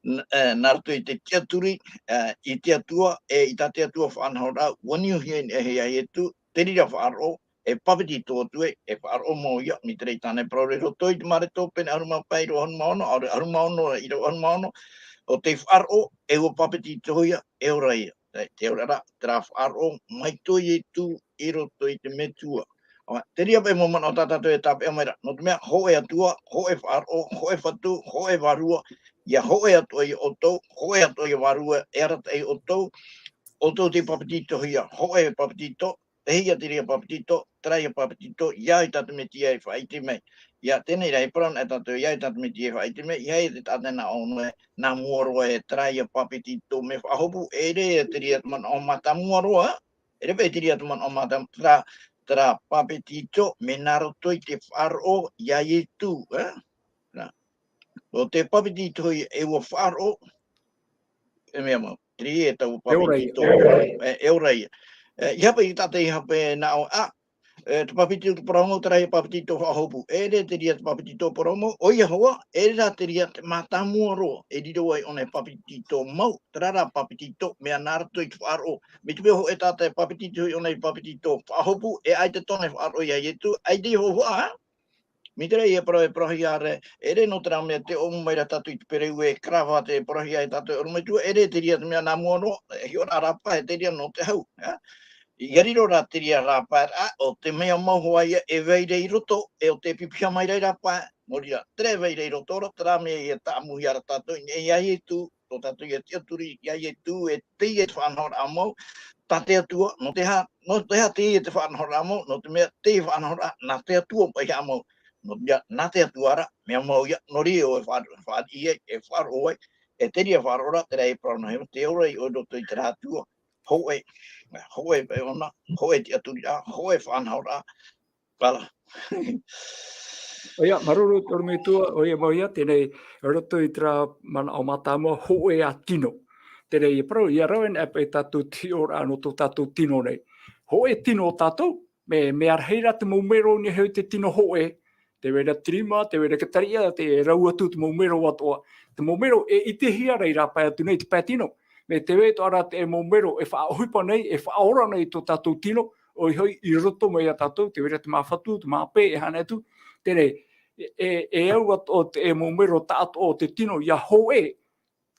n-, e, nā roto i te tiʻaturi, e, i te Atua, e, i tā te Atua faʻanahoraʻa, ʻua niuhia i niʻa iho ia Ietu, te reira faʻaroʻo, e pāpetito atu ai, e faʻaroʻo mau ia, mai te reira tāna e parau ra i roto i te Mareko pene ʻahuru mā pae, ʻīrava ʻahuru mā ono, ʻaore, ʻahuru mā ono, ʻīrava ʻahuru mā ono, ʻo tei faʻaroʻo, e ʻua pāpetito ia, e ora ia. Te, te auraʻa, terā faʻaroʻo, mai tō Ietu i roto i te Metua. ʻOia, te reira paʻi mau manaʻo tā tātou e tāpeʻa mai ra. Nō te mea, hōʻē Atua, hōʻē faʻaroʻo, hōʻē fatu, hōʻē vārua, ʻia hōʻē atoʻa ia ʻoutou, hōʻē atoʻa ia vārua, e arataʻi ia ʻoutou, ʻoutou tei pāpetitohia, hōʻē pāpetito, tei ia te reira pāpetito, terā ia pāpetito, ʻia au i tā te Mesia e faʻaʻite mai. ʻIa, teie nei rā, e parau ana tātou, ʻia au i tā te Mesia e faʻaʻite mai, ʻeiaha te taʻata nā ʻō noa, nā mua roa e terā ia pāpetito mea faʻahopu, ʻeʻere te reira te manaʻo mātāmua roa, ʻeʻere paʻi te reira te manaʻo mātāmua, terā, terā pāpetito, mea nā roto i te faʻaroʻo ia Ietu, e? Nā. ʻO te pāpetito ia e ʻua faʻaroʻo, e mea mau, te reira e taua pāpetito, e, e ora ia. E, ʻeiaha paʻi te taʻata ʻeiaha paʻi nā ʻō, a, e, te pāpetito parau mau, terā ia pāpetito faʻahopu. ʻEʻere te reira te pāpetito parau mau, ʻoia hoʻi, ʻeʻere rā te reira te mātāmua roa, e riro ai ʻōna e pāpetito mau, terā rā pāpetito, mea nā roto i te faʻaroʻo. Mai te peu hōʻē taʻata e pāpetito hoʻi ʻōna i pāpetito faʻahopu, e ʻaita tōna e faʻaroʻo ia Ietu, ʻaita i hōhoʻa, e? Mai te reira e parau, e parauhia ra, ʻeʻere nō terā mea tē ʻōmua mai ra tātou i te pereue, e karava te parauhia e tātou e ʻorometua, ʻeʻere te reira te mea nā mua noa, e hiʻo ra rāpae, e te reira nō te hau, e? ʻIa riro rā te reira rāpaeraʻa, ʻo te mea mau hoʻi ia e vai ra i roto, e ʻo tē pipiʻi mai ra i rāpae, nō reira, terā e vai ra i roto ra, terā mea ia tāʻamuhia ra tātou, i niʻa ia Ietu, tō tātou ia tiʻaturi, ia Ietu, e teie te faʻanahoraʻa mau, tā te Atua, nō te aha, nō te aha teie te faʻanahoraʻa mau, nō te mea, teie faʻanahoraʻa, nā te Atua paʻi ia mau, nō te mea, nā te Atua ra, mea mau ia, nō reira ʻoe e faʻa-, faʻariʻi ai, e faʻaroʻo ai, e te reira faʻaroʻo ra, terā e parau noa, te ora i ʻō i roto i terā Atua, hōʻē, hōʻē paʻi ʻōna, hōʻē tiʻaturiraʻa, hōʻē faʻanahoraʻa, Pala. ʻOia, māuruuru te ʻorometua, ʻoia mau ia, teie nei, roto i terā manaʻo mātāmua, hōʻē ā tino. Teie nei, e parau, ʻia rave anaʻe paʻi tātou te hiʻoraʻa nō tō tātou tino nei. Hōʻē tino tātou, mea, mea rahi rā te mau mero i niʻa iho i te tino hōʻē, tē vai ra te rima, tē vai ra te tariʻa, tē rau atu te mau mero atoʻa. Te mau mero e ʻitehia ra i rāpae atu nei te pae tino. Mea tē vai atoʻa ra te mau mero e faʻaʻohipa nei, e faʻaora nei tō tātou tino, ʻoia hoʻi i roto mai ia tātou, tē vai ra te māfatu, te māpē, e aha atu. Teie nei, e, e, e au atoʻa te mau mero taʻatoʻa o te tino ʻia hōʻē,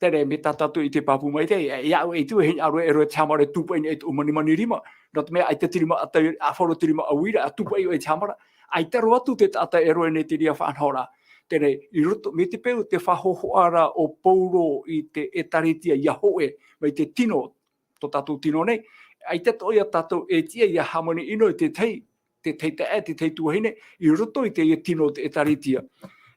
Terā, mai tā tātou i te pāpū maitaʻi, e, e aʻu e tū, e hinaʻaro e roa te hāmara e tūpaʻi nei i tō ʻoe manimani rima, nō te mea ʻaita te rima ʻata-, ʻa faʻaroʻo te rima ʻauira, ʻa tūpaʻi ʻoe i te hāmara, ʻaita roa atu te taʻata e roaʻa nei te reira faʻanahoraʻa. Terā, i roto, mai te peu te faʻahōhoʻa ra o Paulo i te ʻētāretia ʻia hōʻē, mai te tino, tō tātou tino nei, ʻaita atoʻa ia tātou e tiʻa ʻia hāmani ʻino i te tahi, te tahi taeaʻe, te tahi tuahine, i roto i teie tino o te ʻētāretia.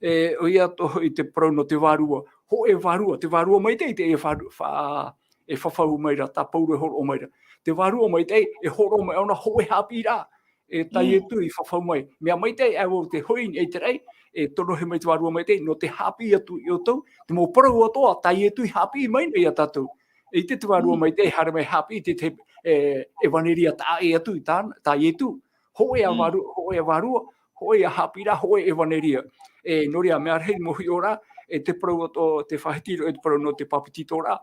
E, ʻoia atoʻa hoʻi te parau nō te vārua, hōʻē vārua, te vārua maitaʻi teie fa-, fa-, e fafau mai ra, tā Paulo e hōroʻa mai ra. Te vārua maitaʻi, e hōroʻa mai ʻōna hōʻē haʻapiʻiraʻa, e tā Mm. Ietu i fafau mai. Mea maitaʻi, ʻaita vau te hoʻi i te raʻi, e tono hia mai te vārua maitaʻi, nō te haʻapiʻi atu ia ʻoutou, te mau parau atoʻa, tā Ietu i haʻapiʻi mai nei ia tātou. E ʻite te vārua Mm. maitaʻi, haere mai haʻapiʻi te, te, e, ʻevaneria taʻa ʻē atu i tā, tā Ietu. Hōʻē ā Mm. vārua, hōʻē ā vārua, hōʻē ā haʻapiʻiraʻa, hōʻē ʻevaneria. E, nō reira, mea rahi mau hiʻoraʻa, e te parau o tō, te faʻahiti roa i te parau nō te pāpetitoraʻa,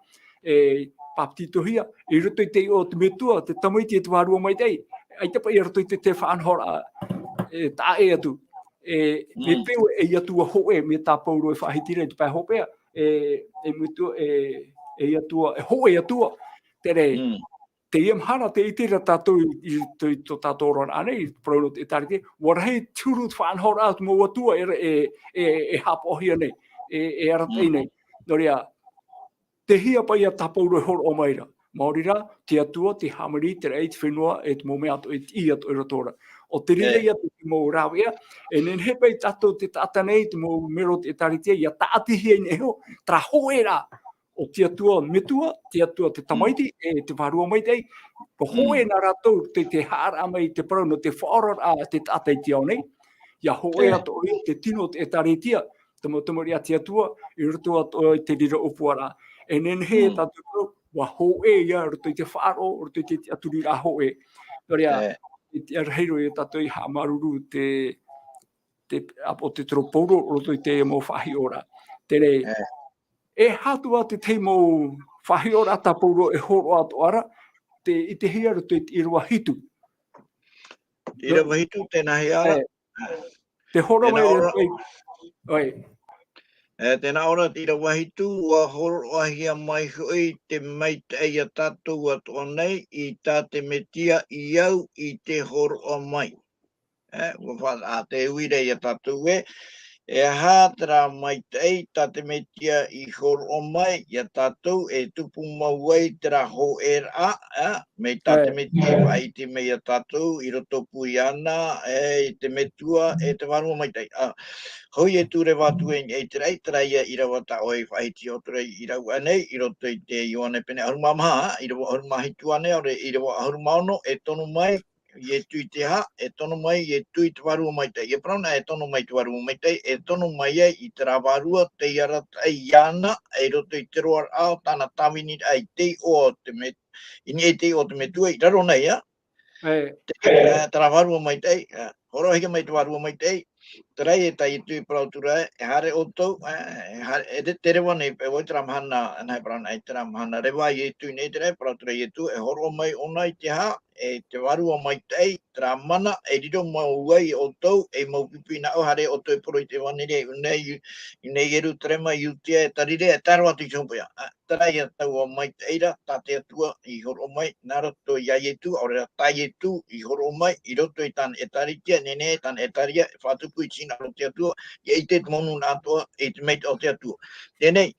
e, pāpetitohia, i roto i te iʻoa o te Metua, te Tamaiti e te Vārua Maitaʻi, ʻaita paʻi i roto i te, te faʻanahoraʻa, e, taʻa ʻē atu. E, e Mm. peu e Atua hōʻē, mai tā Paulo e faʻahiti ra i te pae hopeʻa, e, e Metua, e, e Atua, e hōʻē Atua, terā, Mm. teie mahana, tē ʻite ra tātou i, i, i tō tātou oraraʻa nei, i te parau nō te ʻĒtārētia, ʻua rahi te huru te faʻanahoraʻa o te mau atua e, e, e, e haʻapaʻohia nei, e, e arataʻi Mm. nei. Nō reira, tei hea paʻi ia tā Paulo e hōroʻa mai ra. Maori rā, te Atua, te hāmani, te raʻi, te fenua, e te mau mea atoʻa, e tiʻi atoʻa i roto ra. ʻO te reira E. ia te mau rāveʻa, e nehenehe paʻi tātou te taʻata nei, te mau mero o te ʻĒtārētia, ʻia tāʻatihia i niʻa iho, terā hōʻēraʻa, ʻo te Atua Metua, te Atua te Tamaiti, Mm. e te Vārua Maitaʻi, ʻua hōʻē Mm. nā rātou te, te haʻaraʻa mai i te parau nō te faʻaoraraʻa a te taʻata i te ao nei. ʻIa hōʻē E. atoʻa ia te tino o te ʻĒtārētia, te mau tamariʻi a te Atua, i roto atoʻa i te reira ʻōpuaraʻa. E nehenehe Mm. tātou, ʻua hōʻē ia, i roto i te faʻaroʻo, i roto i te tiʻaturiraʻa hōʻē. Nō reira, E. e tiʻa rahi roa ia tātou i haʻamāuruuru te, te, ʻāpoʻo Petero Paulo, i roto i te mau faʻahiʻoraʻa. Terā, E. e aha atu ā te tahi mau faʻahiʻoraʻa tā Paulo e hōroʻa atoʻa ra, tē ʻitehia roto i te ʻīrava hitu. ʻĪrava hitu, tēnā hea. E, te hōroʻa Tēnā mai ʻō ra. e, ʻoe. E, tēnā ʻō ra te ʻīrava hitu, ʻua hōroʻahia mai hoʻi te maitaʻi ia tātou atoʻa nei, i tā te Mesia i au i te hōroʻa mai. E, ʻua fa-, a, tē ui ra ia tātou ē, e aha terā maitaʻi tā te Mesia i hōroʻa mai ia tātou e tupu mau ai terā hōʻēraʻa, e, mai tā te E. Mesia i faʻaʻite mai ia tātou i rotopū iāna, e, i te Metua, e te Vārua Maitaʻi. A, hoʻi e tū reva atu e, e te raʻi, terā ia ʻīrava tā ʻoe i faʻahiti atu ra i rāveʻa nei, i roto i te Ioane pene ʻahuru mā maha, ʻīrava ʻahuru mā hitu ānei, ʻaore, ʻīrava ʻahuru mā ono, e tono mai, Ietu i te aha, e tono mai Ietu i te Vārua Maitaʻi. E parau na e tono mai te Vārua Maitaʻi, e tono mai ai i terā vārua tei arataʻi iāna, i roto i te roaraʻa o tāna tāviniraʻa i te iʻoa o te Me-, i niʻa i te iʻoa o te Metua, i raro nei, ā. E. Te, ā, terā Vārua Maitaʻi, ā, hōroʻahia mai te Vārua Maitaʻi, terā ia tā Ietu i parau atu ra, e haere ʻoutou, ā, e haere, e te, te reva nei, e vai terā mahana, nā, e parau na, i terā mahana reva a Ietu i niʻa i te raʻi, e parau atu ra Ietu, e hōroʻa mai ʻōna i te aha, e te Vārua Maitaʻi, terā mana, e riro mau ai ʻoutou, ei mau pipi nāʻu, haere ʻoutou e poro i te ʻevaneria, i ʻō nei, i, i ʻō nei Ierutarema, Iutea, e Tarirea, e tae roa atu i te hopeʻa. Ā, terā ia taua maitaʻi ra, tā te Atua i hōroʻa mai, nā roto iā Ietu, ʻaore rā tā Ietu i hōroʻa mai, i roto i tāna ʻĒtārētia, nehenehe tāna ʻĒtārētia, e faʻatupu i te hinaʻaro o te Atua, ʻia ʻite te mau nūnaʻa atoʻa, i te maitaʻi o te Atua. Teie nei,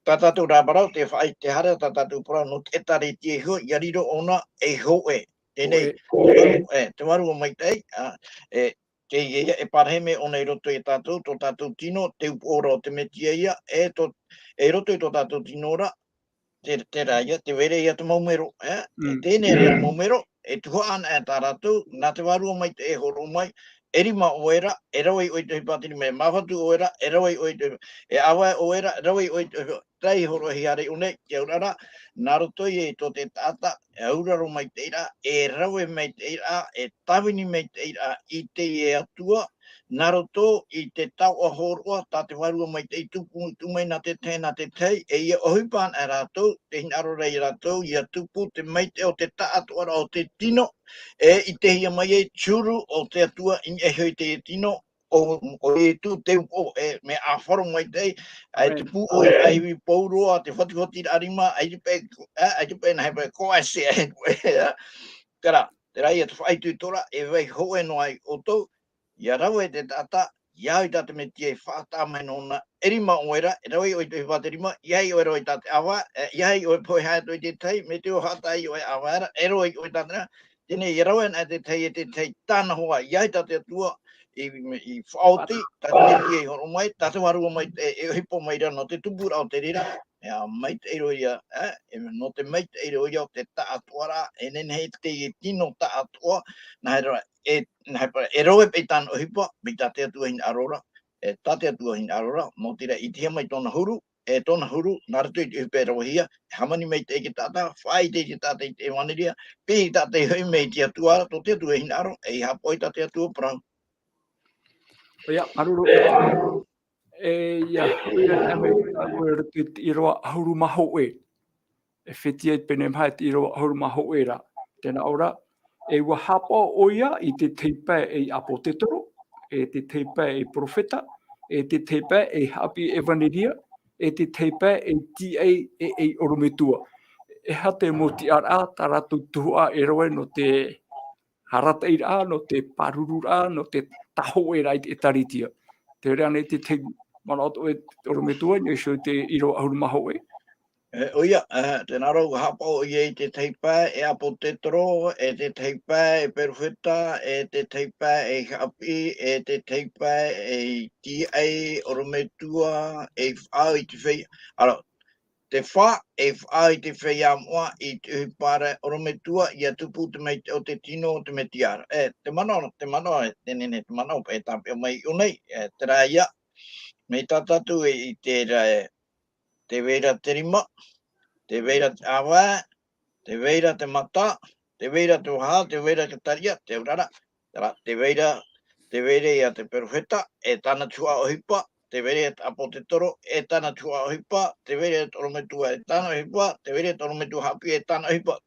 tā tātou rā parau, te faʻa-, te haere tā tātou parau nō te ʻĒtārētia iho, ʻia riro ʻōna ei hōʻē. Teie nei, Hōʻē. e, te Vārua Maitaʻi, ā, e, teie ia e pārahi mai ʻōna i roto ia tātou, tō tātou tino, te upoʻo ra o te Mesia ia, e tō, e i roto i tō tātou tino ra, te, terā ia, tē vai ra ia te mau mero, e? E Mm. teie nei te mau mero, e tuhaʻa ana e tā rātou, nā te Vārua Maitaʻi e hōroʻa mai, e rima ʻoe ra, e rave iho ʻoe i te ʻohipa, te rima, e māfatu ʻoe ra, e rave iho ʻoe i te ʻohipa, e ʻāvae ʻoe ra, e rave iho ʻoe i te ʻohipa, terā i hōroʻahia ra i ʻō nei, te auraʻa ra, nā roto ia i tō te taʻata, e auraro maitaʻi ra, e rave maitaʻi ra, e tāvini maitaʻi ra i teie Atua, nā roto i te taoʻa hōroʻa, tā te Vārua Maitaʻi tupu, tupu mai nā te tahi, nā te tahi, e ʻia ʻohipa ana e rātou, tē hinaʻaro ra ia rātou, ʻia tupu te maitaʻi o te taʻatoʻaraʻa o te tino, e ʻitehia mai ai te huru o te Atua i niʻa iho i teie tino, ʻo, ʻo Ietu te upoʻo, e, mea ʻāfaro maitaʻi, ʻaita e tupu ʻoe, ʻa e ivi pauroa, te fatafati rima, ʻaita paʻi, ʻaita paʻi nā hea paʻi, ko ʻae se, ʻaita paʻi, ā. Terā, terā ia te faʻaitoitoraʻa, e vai hōʻē noa ai ʻoutou, ʻia rave te taʻata, ʻia au i tā te Mesia e faʻataʻa mai nōna, e rima ʻoe ra, e rave ʻoe i te ʻohipa te rima, ʻeiaha ʻoe e rave i tā te ʻāvae, e, ʻeiaha ʻoe e pohe atu i te tahi, mai te haʻataʻa ʻoe ʻāvae ra, e rave ʻoe i tāna ra, teie nei, ʻia rave anaʻe te tahi e te tahi tāna hoa, ʻeiaha tā te Atua i, i faʻaoti, tā te Mesia i horo mai, tā te Vārua mai, e, e ʻohipa mai ra nō te tupuraʻa o te reira, ʻia maitaʻi roa ia, e, e, nō te maitaʻi roa ia o te taʻatoʻaraʻa, e nehenehe te tino taʻatoʻa, nā hea rā, e, nā hea paʻi, e rave paʻi tāna ʻohipa, mai tā te Atua hinaʻaro ra, e, tā te Atua hinaʻaro ra, nō te reira, ʻitehia mai tōna huru, e, tōna huru, nā roto i te ʻohipa e ravehia, e hāmani maitaʻi te taʻata, faʻaʻite te taʻata i te ʻevaneria, piʻi te taʻata i hoʻi mai i te Atua ra, tō te Atua hinaʻaro, e haʻapaʻo i tā te Atua parau. ʻOia, māuruuru. E, ʻia, ʻia, ʻia, mai, ʻia, ʻia, te ʻīrava ʻahuru mā hōʻē. E fētiʻi ai pēnei mahana te ʻīrava ʻahuru mā hōʻē ra. Tē nā ʻō ra, e ʻua haʻapaʻo ʻoia i te tahi pae ei ʻāpōsetolo, e te tahi pae ei perofeta, e te tahi pae ei haʻapiʻi ʻevaneria, e te tahi pae ei tīaʻi e ei ʻorometua. E aha te mau tiʻaraʻa tā rātou tuhaʻa e rave nō te arataʻiraʻa, nō te pārururaʻa, nō te tāhōʻēraʻa i te ʻĒtārētia. Tē vai ra ānei te tahi manaʻo atoʻa e te ʻorometua, nō te ʻīrava ʻahuru mā hōʻē? E, ʻoia, e, tē nā ʻō ra, ʻua haʻapaʻo ʻoia i te tahi pae ei ʻāpōsetolo, e te tahi pae ei perofeta, e te tahi pae ei haʻapiʻi, e te tahi pae ei tīaʻi, ʻorometua, ei faʻaau i te feiā. Alors, te fā, ei faʻaau i te feiā moʻa i te ʻohipa ra ʻorometua, ʻia tupu te maitaʻi o te tino o te Mesia ra. E, te manaʻo, te manaʻo, e, te nehenehe, te manaʻo e tāpeʻa mai i ʻō nei, e, terā ia, mai tā tātou e ʻite ra, e, tē vai ra te rima, tē vai ra te ʻāvae, tē vai ra te mata, tē vai ra te vaha, tē vai ra te tariʻa, te auraʻa ra, terā, tē vai ra, tē vai ra ia te perofeta, e tāna tuhaʻa ʻohipa, tē vai ra ia te ʻāpōsetolo, e tāna tuhaʻa ʻohipa, tē vai ra ia te ʻorometua, e tāna ʻohipa, tē vai ra ia te ʻorometua haʻapiʻi, e tāna ʻohipa.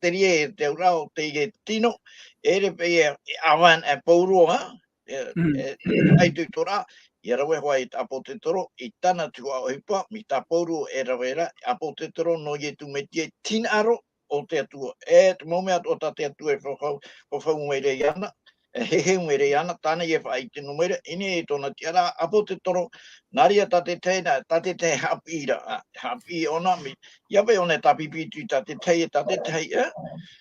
Terā ia te auraʻa o teie tino, e ʻere paʻi e, e ʻāvae e pauroa, e, Mm. e, e, ʻaita i tō rā, ʻia rave hoʻi i te ʻāpōsetolo, i tāna tuhaʻa ʻohipa, mai tā Pauro e rave ra, ʻāpōsetolo nō Ietu Mesia, te hinaʻaro o te Atua. E, te mau mea atoʻa tā te Atua e fafau, fafau mai ra iāna, e, heheu mai ra iāna, tāna ia e faʻaʻite noa mai ra, i niʻa i tōna tiʻaraʻa ʻāpōsetolo, nā reira tā te tahi, nā, tā te tahi haʻapiʻi ra, a, haʻapiʻi ʻōna, mai, ʻia paʻi ʻōna e tāpipi atu i tā te tahi, e tā te tahi, e?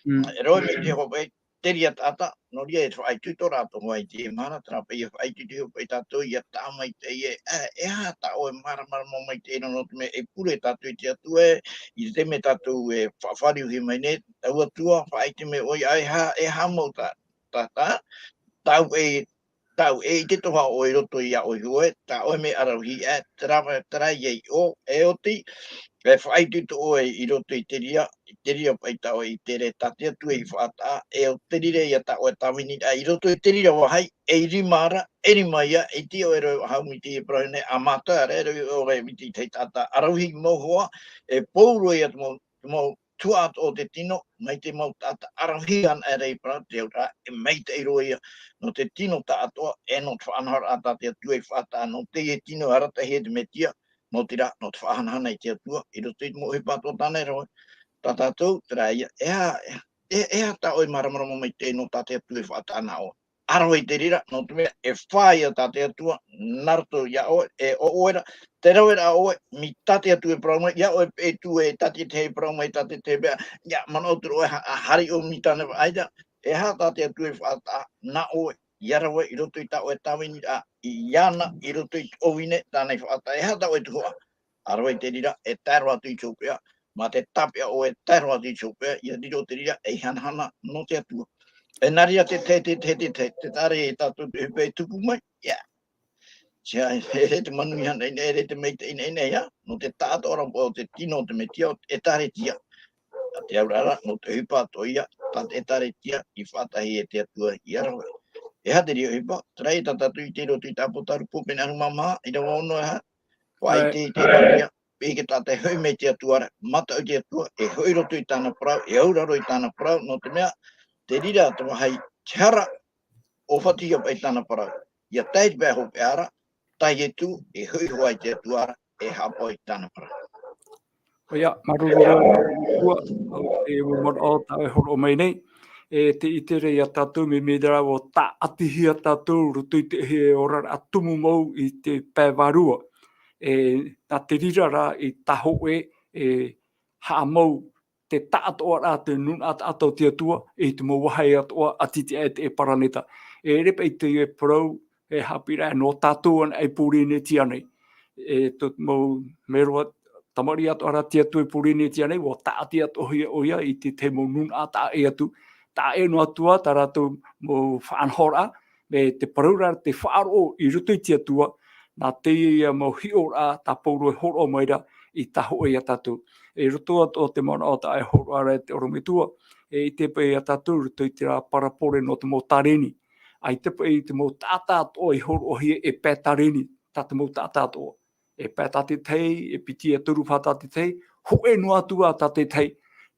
Mm. E rave mai te hope, terā taʻata, nō reira e faʻaitoito rā atoʻa i teie mahana, terā paʻi e faʻaitoito hoʻi tātou, ʻia taʻa maitaʻi e, e, e aha tā ʻoe māramarama maitaʻi ra nō te mea e pure tātou i te Atua e, i te mea tātou e faʻafāriuhia mai nei, tau Atua, faʻaʻite mai ʻoe, e aha, e aha mau tā, tā, tā, tāu e, tāu e ʻite atoʻa ʻoe i roto iā ʻoe iho ē, tā ʻoe mea ʻaravihi ē, terā, terā ia i ʻō, e oti, e faʻaitoito ʻoe i roto i te reira, i te reira paʻi tā ʻoe i ʻite ra tā te Atua i faʻataʻa, e ʻo te reira ia tā ʻoe tāviniraʻa i roto i te reira vāhi, e rima ra, e rima ia, e ʻite ʻoe e rave faʻahou mai te parau nei, ʻa mātou ra, e rave ʻoe mai te tahi taʻata ʻaravihi mau hoa, e pauroa ia te mau, te mau tuhaʻa atoʻa o te tino, mai te mau taʻata ʻaravihi anaʻe ra i parau te auraʻa, e maitaʻi roa ia, nō te tino taʻatoʻa, e nō te faʻanahoraʻa tā te Atua i faʻataʻa, nō teie tino e arataʻihia e te Mesia, nō te reira, nō te faʻahanahana i te Atua, i roto i te mau ʻohipa atoʻa tāna e rave. Tā tātou, terā ia, e aha, e, e aha tā ʻoe māramarama maitaʻi nō tā te Atua i faʻataʻa nā ʻoe. ʻA rave i te reira, nō te mea, e fā ia tā te Atua, nā roto iā ʻoe, e ʻo ʻoe ra, te rave ra ʻoe, mai tā te Atua e parau mai, iā ʻoe paʻi e tū e tā te tahi e parau mai, tā te tahi paʻi, ʻia manaʻo atu ra ʻoe, ha-, ha-, haere ʻoe mai tāna faʻaʻite, e aha tā te Atua i faʻataʻa nā ʻoe, ʻia rave i roto i tā ʻoe tāviniraʻa, iāna, i roto i te ʻōvine, tāna i faʻataʻa, e aha tā ʻoe tuhaʻa. ʻA rave i te reira, e tae roa atu i te hopeʻa, mā te tāpeʻa ʻoe e tae roa atu i te hopeʻa, ʻia riro te reira, ei hanahana nō te Atua. E nā reira te, te, te, te, te, te, te taʻa ra ia tātou te hopeʻa e tupu mai, ia. Tia, e, e te manuihaʻa nei, e te maitaʻi nei, ia, nō te taʻatoʻaraʻa o te tino o te Mesia, o te ʻĒtārētia. ʻA te auraʻa ra, nō te ʻohipa atoʻa ia, tā te ʻĒtārētia, i faʻataʻahia e te Atua, ʻia rave. E aha te reira ʻohipa, terā ia tā tātou i ʻite i roto i te ʻĀpōsetolo Pauro pene ʻahuru mā maha, ʻīrava ono e aha, faʻaʻite i te ʻĒtārētia, piʻi te taʻata e hoʻi mai i te Atua ra, mataʻu i te Atua, e hoʻi i roto i tāna parau, e auraro i tāna parau, nō te mea, te reira te vāhi, te hara, ʻōfatihia paʻi tāna parau. ia tae i te pae hopeʻa ra, tā Ietu, e hoʻi hoʻi i te Atua ra, e haʻapaʻo i tāna parau. ʻOia, māuruuru roa, ʻo te manaʻo tā ʻoe e hōroʻa mai nei, e tē ʻite ra ia tātou, mea, mea rā ʻua tāʻatihia tātou i roto i te, e oraraʻa tumu mau i te pae vārua. E, nā te reira rā i tāhōʻē, e, haʻamau te taʻatoʻaraʻa, te nūnaʻa taʻata o te Atua, i te mau vāhi atoʻa, ʻati atu i te paraneta. E ʻere paʻi teie parau, e haʻapiʻiraʻa nō tātou anaʻe i Pōrīnetia nei. E tō te mau mero tamariʻi atoʻa ra te Atua i Pōrīnetia nei, ʻua tāʻati atoʻahia ʻoia i te tahi mau nūnaʻa taʻa ʻē atu, taʻa ʻē noa atu ā tā rātou mau faʻanahoraʻa, me te parau ra te faʻaroʻo i roto i te Atua, nā teie mau hiʻoraʻa tā Pauro e hōroʻa mai ra i tāhōʻē ia tātou. I roto atoʻa o te manaʻo tā ʻoe e hōroʻa ra e te ʻorometua, e ʻite paʻi ia tātou i roto i terā parabole nō te mau tareni. ʻAita paʻi te mau taʻata atoʻa i hōroʻahia e pae tareni, tā te mau taʻata atoʻa. E pae tā te tahi, e piti, e toru, fā tā te tahi, hōʻē noa atu ā tā te tahi,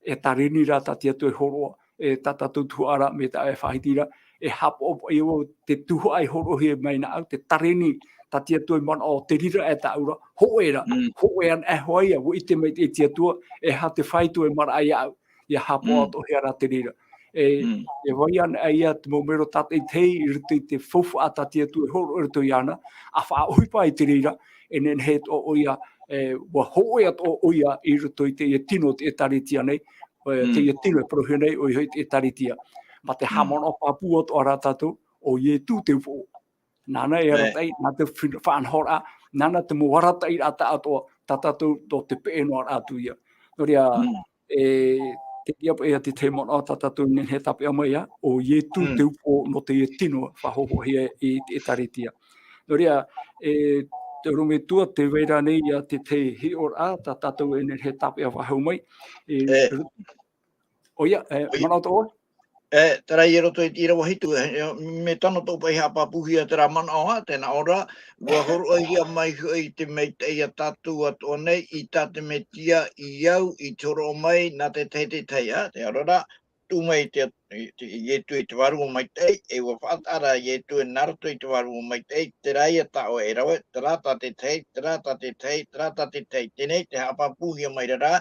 e tareni rā tā te Atua e hōroʻa, e tā tātou tuhaʻa ra, mai tā ʻoe e faʻahiti ra, e haʻapaʻo paʻi au te tuhaʻa i hōroʻahia mai nāʻu, te tareni tā te Atua i manaʻo, te reira e tāʻu ra, hōʻē rā, Mm. hōʻē anaʻe hoʻi ia, ʻua ʻite maitaʻi te Atua, e aha te fāito e maraʻa iāʻu, ʻia haʻapaʻo Mm. atoʻahia rā te reira. E, Mm. e vai anaʻe ia te mau mero tātaʻitahi i roto i te faufaʻa tā te Atua e hōroʻa i roto iāna, ʻa faʻaʻohipa i te reira, e nehenehe atoʻa ʻoia, e, ʻua hōʻē atoʻa ʻoia i roto i teie tino o te ʻĒtārētia nei, e, Mm. teie tino e parauhia nei, ʻoia hoʻi te ʻĒtārētia. Mā te Mm. haʻamanaʻo pāpū atoʻa rā tātou, ʻo Ietu te upoʻo. Nāna e Right. arataʻi, nā te fina-, faʻanahoraʻa, nāna te mau arataʻiraʻa taʻatoʻa, tā tātou tō te peʻe noa atu ia. Nō reira, Mm. e, te ia paʻi te tahi manaʻo tā tātou e nehenehe e tāpeʻa mai ā, ʻo Ietu Mm. te upoʻo nō teie tino faʻahōhoʻahia i te ʻĒtārētia. Nō reira, e, te ʻorometua, tē vai ra nei ia te tahi hiʻoraʻa tā tātou e nehenehe e tāpeʻa faʻahou mai. E, E. ʻOia, e, ʻOia. manaʻo atoʻa ʻoe? E, terā i roto i te ʻīrava hitu, e, e, mea tano atoʻa paʻi haʻapāpūhia terā manaʻo ā, tē nā ʻō ra, ʻua hōroʻahia mai hoʻi te maitaʻi ia tātou atoʻa nei, i tā te Mesia i au, i te hōroʻa mai, nā te tahi te tahi, ā, te ʻaore ra, tuʻu mai te, te, Ietu i te Vārua Maitaʻi, e ʻua faʻataʻa ra Ietu e nā roto i te Vārua Maitaʻi, terā ia tā ʻoe e rave, terā tā te tahi, terā tā te tahi, terā tā te tahi. Teie nei te haʻapāpūhia mai ra rā,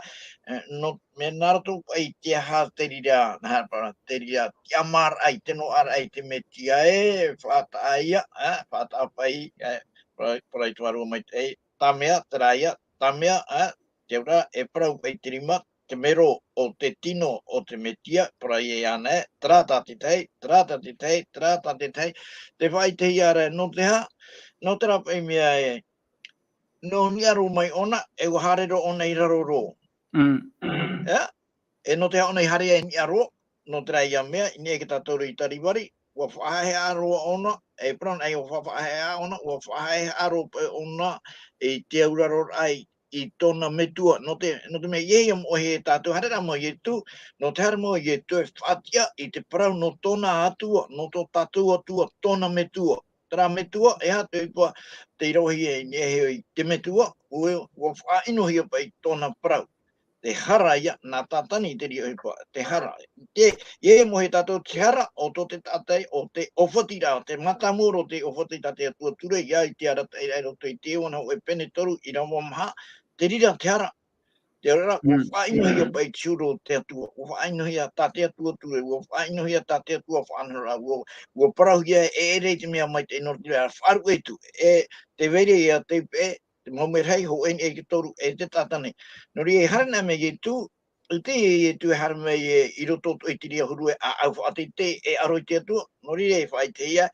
e, nō, mea nā roto paʻi i te aha te reira, nā, te reira, tiʻamāraʻa i te noaʻaraʻa i te Mesia e faʻataʻa ia, e, faʻataʻa paʻi, e, parau, parau i te Vārua Maitaʻi, Tāmea, terā ia, Tāmea, e, te auraʻa, e parau paʻi te rima, te mero o te tino o te Mesia, parau ia iāna, terā tā te tahi, terā tā te tahi, terā tā te tahi, te faʻaʻitehia ra, nō te aha, nō terā paʻi mea e, nō niʻa roa mai ʻōna, e ʻua haere roa ʻōna i raro roa. Mm. E, e nō te aha ʻōna i haere ai niʻa roa, nō terā ia mea, i niʻa i tā tātou i Kalivari, ʻua faʻahaʻehaʻa roa ʻōna, e parau anaʻe ʻua fa-, faʻahaʻehaʻa ʻōna, ʻua faʻahaʻehaʻa roa paʻi ʻōna, i te auraroraʻa i, i tōna metua, nō te, nō te mea, ʻeiaha ia moʻe e tātou, haere rā mau Ietu, nō te haere mau Ietu e faʻatiʻa i te parau nō tōna Atua, nō tō tātou Atua, tōna metua. Terā metua, e aha te ʻohipa tei ravehia i niʻa iho i te metua, ʻua, ʻua faʻaʻinohia paʻi tōna parau. Te hara ia, nā Tātani te reira ʻohipa, te hara. Te, ʻeiaha ia moʻe e tātou te hara, ʻo tō te taʻata, ʻo te ʻōfatiraʻa, te mātāmua roa o te ʻōfati tā te Atua Ture, ia i te arataʻiraʻa i roto i te Ioane hōʻē pene toru ʻīrava maha, te reira te hara. Te reira, ʻua Mm. faʻaʻinohia paʻi te huru o te Atua, ʻua faʻaʻinohia tā te Atua Ture, ʻua faʻaʻinohia tā te Atua Faʻanahoraʻa, ʻua, ʻua parauhia e ʻere i te mea maitaʻi nō te reira, faʻaruʻe atu, e, tē vai ra ia te peʻe, te mau merahi, hōʻē i niʻa i te toru, e te taʻata nei. Nō reira, e haere anaʻe mai Ietu, ʻua ʻite Ietu e haere mai e, i roto atoʻa i te reira huru e ʻāʻau faʻateitei, e ʻaro i te Atua, nō reira e faʻaʻitehia,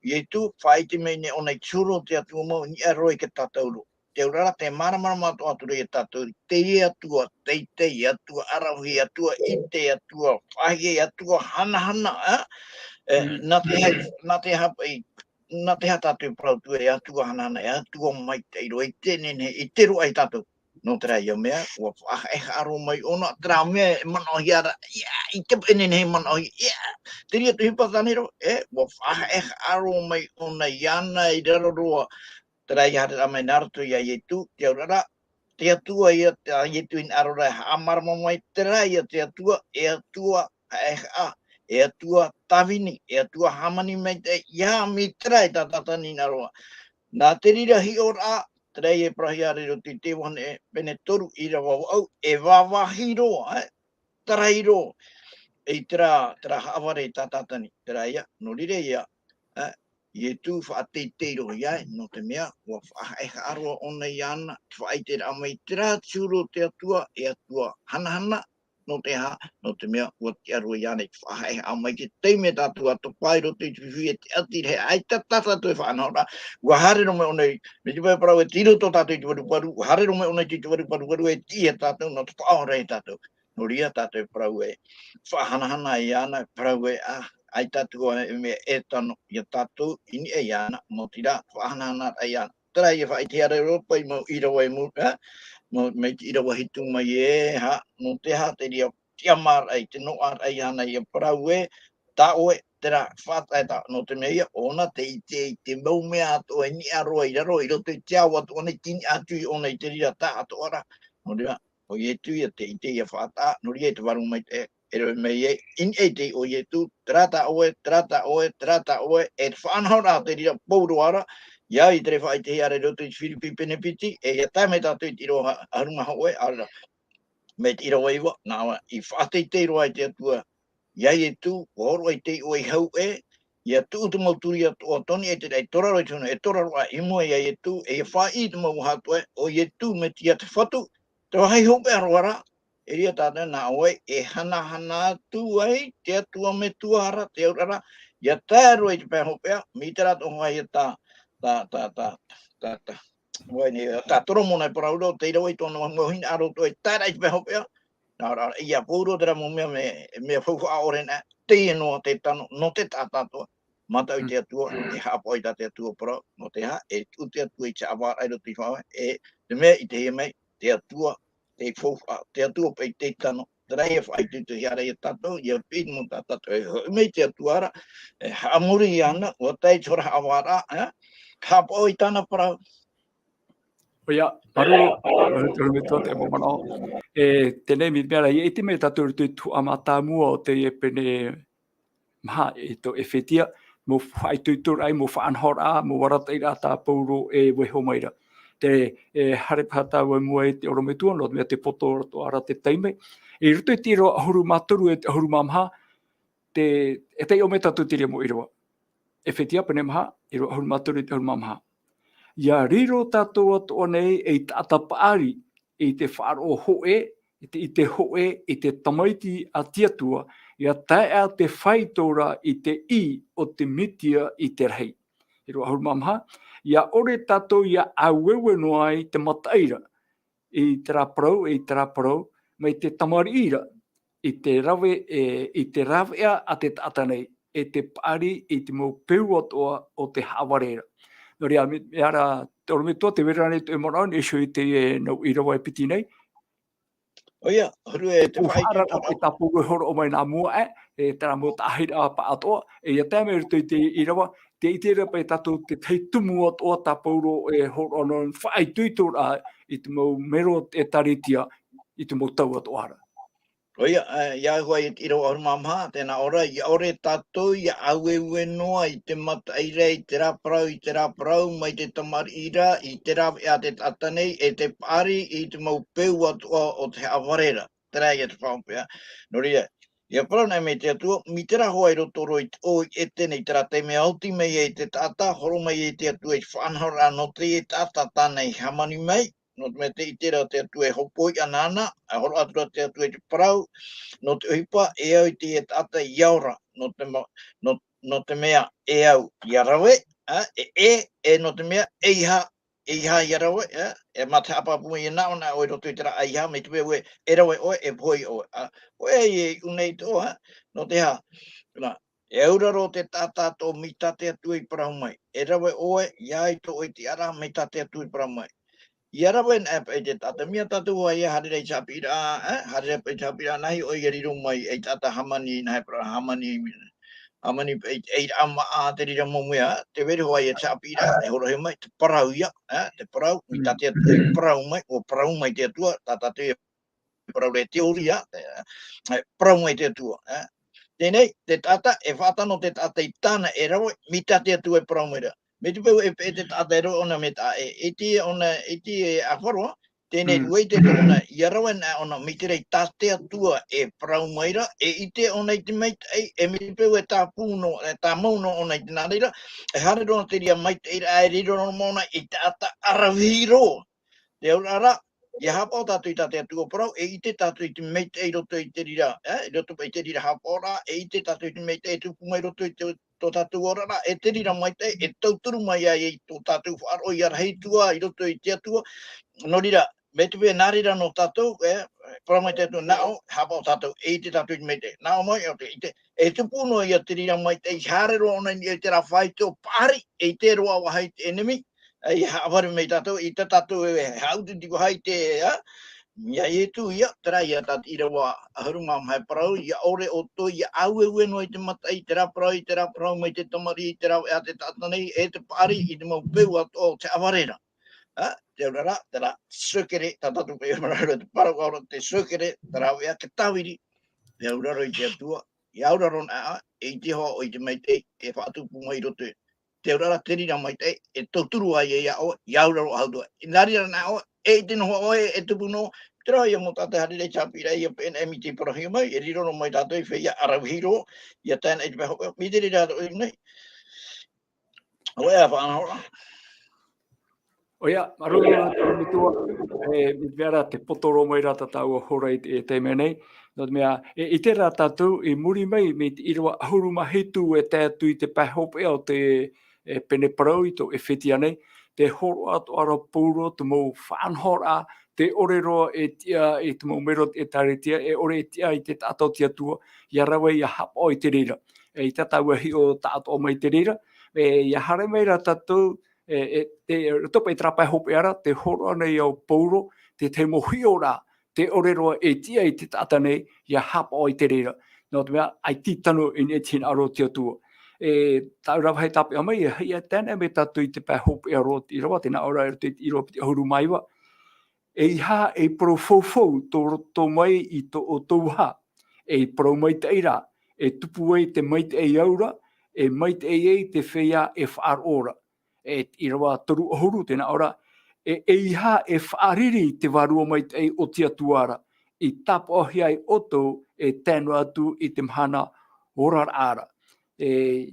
Ietu, faʻaʻite mai nei ʻōna i te huru o te Atua mau, i niʻa roa i te tātauro. Te auraʻa, tē māramarama atoʻa atu ra ia tātou, teie Atua teitei, Atua ʻaravihi, Atua ʻite, Atua faʻahiahia, Atua hanahana, ā? E, Mm. nā te aha, nā te aha paʻi, nā te aha tātou e parau atu e Atua hanahana, e Atua maitaʻi roa, i te nehenehe, i te roaʻa ia tātou. Nō terā ia mea, ʻua faʻahaʻehaʻa roa mai ʻōna, terā mea e manaʻohia ra, ia, i te nehenehe manaʻohia, ia, te reira te ʻohipa tāne roa, e, ʻua faʻahaʻehaʻa roa mai ʻōna iāna i raro roa, terā ia haere mai nā roto ia Ietu, te auraʻa, te Atua ia, tā Ietu i hinaʻaro ra e haʻamārama mai, terā ia te Atua, e Atua haʻehaʻa, e Atua tāvini, e Atua hāmani maitaʻi, ia mai terā e tātātani nā roa. Nā te reira hiʻoraʻa, terā e parauhia ra i roto i te Ioane pene toru ʻīrava vaʻu, e vāvāhi roa, e, tarai roa, i terā, terā haʻavare tātātani, terā ia, nō reira ia, e, Ietu faʻateitei roa ia, nō te mea, ʻua faʻahaʻehaʻa roa ʻōna iāna, te faʻaʻiteraʻa mai terā te huru o te Atua, e Atua hanahana, nō te aha, nō te mea, ʻua tiʻa roa iāna i te faʻahaʻehaʻa mai te taime tātou ʻa topa i roto i te fifi e te ʻati rahi, ʻaita tā tātou e faʻanahoraʻa, ʻua haere roa mai ʻōna i, mai te pae parau e tei roto tātou i te paruparu, ʻua haere roa mai ʻōna i te, te paruparu e tiʻa ia tātou, nō te faʻaora ia tātou. Nō reira tātou e parau e faʻahanahana iāna, e parau e, ā, ʻaita atu ā e mea e tano ia tātou i niʻa iāna, maoti rā, faʻahanahana iāna. Terā ia faʻaʻitehia ra i Europa i mau ʻīrava e mau, ā, mau, mai te ʻīrava hitu mai e, ha, nō te aha te reira tiʻamāraʻa i te noaʻaraʻa iāna ia parau e, tā ʻoe, terā faʻataʻa e tā, nō te mea ia, ʻōna tē ʻite i te mau mea atoʻa e niʻa roa i raro, i roto i te ao atoʻa nei, tei niʻa atu i ʻōna i te reira taʻatoʻaraʻa. Nō reira, ʻo Ietu ia tē ʻite ia faʻataʻa, nō reira e te vārua maitaʻi, e rave mai ai, i niʻa i te iʻoa o Ietu, terā tā ʻoe, terā tā ʻoe, terā tā ʻoe, e te faʻanahoraʻa te reira pauroa ra, ia i te reira faʻaʻitehia ra i roto i te Firipi pene piti, e ia tae mai tātou i te ʻīrava ʻahuru mā hōʻē, ʻaore rā, mai te ʻīrava iva, nā ʻō, i faʻateitei roa ai te Atua, ia Ietu, ʻua hōroʻa i te iʻoa i hau ʻē, ia tuʻu te mau turi atoʻa, tō niʻa i te raʻi, tō raro i te huna, e tō raro aʻe i mua ia Ietu, e ia faʻaʻī i te mau vaha atoʻa, ʻo Ietu Metia te Fatu, te vāhi hopeʻa roa ra, e reira tātou nā ʻō ai, e hanahana atu ai te Atua Metua ra, te auraʻa ra, ia tae roa i te pae hopeʻa, mai terā atoʻa vāhi tā, tā, tā, tā, tā, tā, vai nei, tā Toromona e parau ra, tei rave i tōna mau hinaʻaro atoʻa e tae ra i te pae hopeʻa, nā reira, ia pauroa terā mau mea, mea, mea faufaʻa ʻore na, teie noa te tano, nō te taʻata atoʻa, mataʻu i te Atua, e haʻapaʻo i tā te Atua parau, nō te aha, e tuʻu te Atua i te haʻavāraʻa i roto i te faʻaora, e te mea i te hia mai, te Atua, te faufaʻa, te Atua paʻi te tano, terā ia faʻaitoitohia ra ia tātou, ia piʻi noa tā tātou, e hoʻi mai te Atua ra, e haʻamori iāna, ʻua tae i te hora haʻavāraʻa, e, haʻapaʻo i tāna parau. ʻOia, māuruuru, māuruuru te ʻorometua te mau manaʻo. E, teie nei mea ra, ia ʻite mai tātou i roto i te tuhaʻa mātāmua o teie pene maha, e tō Efetia, mau faʻaitoitoraʻa, mau faʻanahoraʻa, mau arataʻiraʻa tā Paulo e vaiiho mai ra. Te, e, haere paha tāua i mua i te ʻorometua, nō te mea tē poto atoʻa ra te taime. I roto i te ʻīrava ʻahuru mā toru e te ʻahuru mā maha, te, e taiʻo mai tātou i te reira mau ʻīrava. Efetia pene maha, ʻīrava ʻahuru mā toru e te ʻahuru mā maha. Ia riro tātou atoʻa nei ei taʻata paʻari i te faʻaroʻo hōʻē, i te, i te hōʻē, i te Tamaiti a te Atua, ia taeʻa te faito ra i te ʻī o te Metia i te rahi. ʻĪrava ʻahuru mā maha, ia ʻore tātou ia ʻāueue noa ai te mataʻi ra, i terā parau, i terā parau, mai te tamariʻi ra, i te rave, e, i te rāveʻa a te taʻata nei, e te paʻari i te mau peu atoʻa o te haʻavare ra. Nō reira, me, me ara, te ʻorometua, tē vai ra ānei tō ʻoe manaʻo, nō te iho i teie, e, nau ʻīrava e piti nei? ʻOia, huru e te Tō faʻaitoito haʻara ra. E tā Paulo e hōroʻa mai nā mua aʻe, e terā mau taʻahiraʻa pāʻatoʻa, e ia tae mai i roto i te ʻīrava, tē ʻite ra paʻi tātou te tahi tumu atoʻa tā Paulo e hōroʻa noa faʻaitoitoraʻa i te mau mero o te ʻĒkālesia, i te mau tau atoʻa ra. ʻOia, e, ia hua i te ʻīrava ʻahuru mā maha, tē nā ʻō ra, ia ʻore tātou, ia ʻāueue noa i te mataʻi ra, i terā parau, i terā parau, mai te tamariʻi ra, i te rāveʻa a te taʻata nei, e te paʻari, i te mau peu atoʻa o te haʻavare ra. Terā ia te faʻahopeʻa. Nō reira, ia parau nei mai te Atua, mai terā hoʻi i roto roa i te ʻō i ʻEtene, i terā taime oti mai ai te taʻata, horo mai ai te Atua i te faʻanahoraʻa nō teie taʻata tāna i hāmani mai, nō te mea tē ʻite ra te Atua e hopoiʻa nāna, e horo atu ra te Atua i te parau, nō te ʻohipa, e au i teie taʻata ia ora, nō te ma-, nō, nō te mea e au ia rave, ā, e, e, e nō te mea ʻeiaha, ʻeiaha ia rave, ā, e mā te haʻapāpū mai e nāʻō na ʻoe i roto i terā ʻeiaha, mai te mea ʻoe, e rave ʻoe, e pohe ʻoe, ā, ʻoe e iʻu nei i te ʻoa, ā, nō te aha, nā, e auraro te taʻata atoʻa mai tā te Atua i parau mai, e rave ʻoe, ia ʻite ʻoe i te ara mai tā te Atua i parau mai. Ia rave na e paʻi te taʻata, mea tātou ā ia haere ra i te haʻapiʻiraʻa, ā, haere ra paʻi te haʻapiʻiraʻa, nā hea ʻoe ia riro mai, ei taʻata hāmani, nā hea parau hāmani, hāmani paʻi, ei rā maʻa, te reira mau mea, tē vai ra hoʻi ia te haʻapiʻiraʻa, e hōroʻahia mai, te parau ia, ā, te parau, mai tā te Atua i parau mai, ʻua parau mai te Atua, tā tātou ia parau ra e teoria, e, e, parau mai te Atua, e. Teie nei, te taʻata, e faʻatano te taʻata i tāna e rave, mai tā te Atua e parau mai ra. Mai te peu e, e te taʻata e rave ʻōna mea taʻa ʻē, e ʻite ʻōna, e ʻite e ʻāfaʻaroa, teie nei, Mm. ʻua ʻite ʻōna, ʻia rave anaʻe ʻōna, mai te reira tā te Atua e parau mai ra, e ʻite ʻōna i te maitaʻi, e mai te peu e tāpū noa, e tāmau noa ʻōna i te nā reira, e haere roa te reira maitaʻi ra, e riro roa ʻōna i te taʻata ʻaravihi roa. Te auraʻa ra, ʻia haʻapaʻo tātou i tā te Atua parau, e ʻite tātou i te maitaʻi i roto i te reira, e, i roto i te reira haʻapaʻoraʻa, e ʻite tātou i te maitaʻi e tupu mai i roto i te, tō tātou oraraʻa, e te reira maitaʻi, e tauturu mai ai i tō tātou faʻaroʻo ʻia rahi atu ā i roto i te Atua. Nō reira, mai te peu nā reira nō tātou, e, parau mai te Atua, nā ʻō, haʻapaʻo tātou, e ʻite tātou i te maitaʻi, nā ʻō mai, ʻo te ʻite, e tupu noa ia te reira maitaʻi, haere roa ʻōna i terā faito paʻari, e ʻite roa vāhi te ʻenemi, e, ʻia haʻavare mai tātou, ʻaita tātou e haʻuti te vāhi te, a, ia Ietu ia, terā ia tā te ʻīrava ʻahuru mā maha e parau, ʻia ʻore ʻoutou, ʻia ʻāueue noa i te mataʻi, terā parau, terā parau mai te tamariʻi, terā veʻa te taʻata nei, e te paʻari, i te mau peu atoʻa o te haʻavare ra. A, te auraʻa ra, terā, secret, tā tātou e manaʻo ra te parau ora, te secret, terā veʻa te tāviri, te auraro i te Atua, ʻia auraro anaʻe, e ʻite hoʻi i te maitaʻi, e faʻatupu mai i roto. Te auraʻa ra te reira maitaʻi, e tauturu ai ia ʻoe, ʻia auraro atu ā. Nā reira anaʻe ʻoe, e ʻite noa ʻoe, e tupu noa, terā ia mau taʻata haere ra i te haʻapiʻiraʻa ia pēnei mai te parauhia mai, e riro noa mai tātou i feiā ʻaravihi roa, ʻia tae noa i te pae hopeʻa, mai te reira atoʻa i ʻō nei. ʻOia, faʻanahoraʻa. ʻOia, māuruuru atu i te ʻorometua, e, mai te mea ra te poto roa mai ra tā tāua hora i te, e te mea nei. Nō te mea, e, ʻite ra tātou i muri mai, mai te ʻīrava ʻahuru mā hitu e tae atu i te pae hopeʻa o te, e, pene parau i tō ʻEfetia nei, te hōroʻa atoʻa ra Paulo, te mau faʻanahoraʻa, tē ʻore roa e tiʻa i te mau mero o te ʻĒtārētia, e ʻore e tiʻa i te taʻata o te Atua, ʻia rave ʻia haʻapaʻo i te reira. E, ʻaita tāua e hiʻo taʻatoʻa mai te reira, e, ʻia haere mai ra tātou, e, e, te, roto paʻi terā pae hopeʻa ra, tē hōroʻa nei ʻo Paulo, te tahi mau hiʻoraʻa, tē ʻore roa e tiʻa i te taʻata nei, ʻia haʻapaʻo i te reira. Nō te mea, ʻaita i tano i niʻa i te hinaʻaro o te Atua. E, tāʻu rā vāhi tāpeʻa mai, e, ʻia tae noa mai tātou i te pae hopeʻa roa o te ʻīrava, tē nā ʻō ra i roto i te ʻīrava piti ʻahuru mā iva. ʻEiaha e parau faufau tō roto mai i tō ʻoutou vaha, e parau maitaʻi rā, e tupu ai te maitaʻi aura, e maitaʻi ai te feiā e faʻaroʻo ra. E te ʻīrava toru ʻahuru tē nā ʻō ra, e, ʻeiaha e faʻariri te Vārua Maitaʻi o te Atua ra, i tāpaʻohia ai ʻoutou e tae noa atu i te mahana oraraʻa ra. E,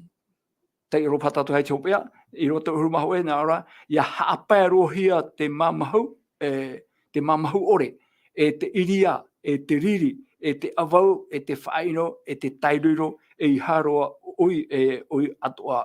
taiʻo roa paha tātou i te hopeʻa, i roto ʻahuru mā hōʻē, nā ʻō ra, ʻia haʻapaerohia te mamahu, e, te mamahu ʻore, e te ʻiriā, e te riri, e te ʻavau, e te faʻaʻino, e te tairoiro, ʻeiaha roa ʻoi, e, ʻoi atoʻa.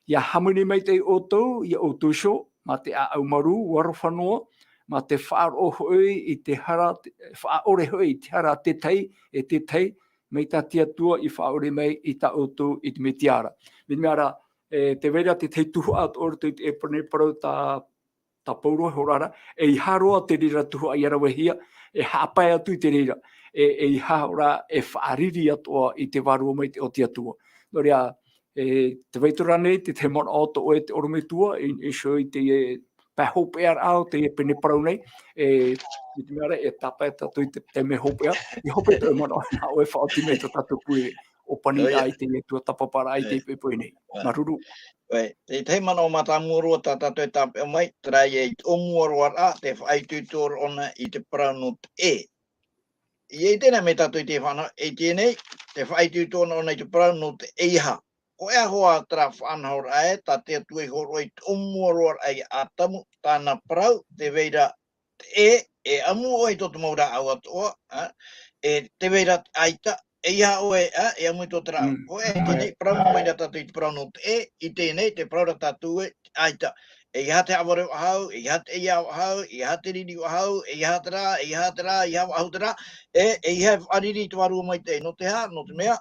ʻIa hāmani maitaʻi ʻoutou, ia ʻoutou iho, mā te ʻāʻau marū, aroha noa, mā te faʻaroʻo hoʻi i te hara, te, faʻaʻore hoʻi i te hara tētahi, e tētahi, mai tā te Atua i faʻaʻore mai i tā ʻoutou i te Metia ra. Mai te mea ra, e, tē vai ra te tahi tuhaʻa atoʻa i roto i te pene parau tā, tā Paulo e hōroʻa ra, ʻeiaha roa te reira tuhaʻa ʻia ravehia, e haʻapae atu i te reira, e, ʻeiaha roa e faʻariri atoʻa i te Vārua Maitaʻi o te Atua. Nō reira, e, tē vai atu ra nei te tahi manaʻo tō ʻoe te ʻorometua, i, iho i te, e, pae hopeʻa ra o te pene parau nei, e, i te mea ra, e tāpae tātou i te, te mea hopeʻa, e hope tō ʻoe manaʻo, nā ʻoe e faʻaoti mai tō tātou pure, ʻōpaniraʻa i te Atua, tāpaparaʻa i te poʻipoʻi nei. Māuruuru. ʻOia, te tahi manaʻo mātāmua roa tā tātou e tāpeʻa mai, terā ia i te ʻōmua roa ra, te faʻaitoito roa ʻōna i te parau nō te ʻē. ʻIa ʻite noa mai tātou i te fānau, e teie nei, te faʻaitoito noa ʻōna i te parau nō te ʻeiaha. Hōʻē hoʻi terā faʻanahoraʻa ē, tā te Atua i hōroʻa i te ʻōmua roa ra ia ʻĀtamu, tāna parau, tē vai ra te ʻē, e ʻamu ʻoe i tō te mau rāʻau atoʻa, ā, e tē vai ra te ʻaita, ʻeiaha ʻoe, ā, e ʻamu i tō te rāʻau. Mm. Hōʻē, i teie nei, parau mai ra tātou i te parau nō te ʻē, i teie nei, tē parau ra tātou ē, ʻaita. ʻEiaha te haʻavare faʻahou, ʻeiaha te ʻeiā faʻahou, ʻeiaha te riri faʻahou, ʻeiaha terā, ʻeiaha terā, ʻeiaha faʻahou terā, e, ʻeiaha e faʻariri i te Vārua Maitaʻi. Nō te aha, nō te mea,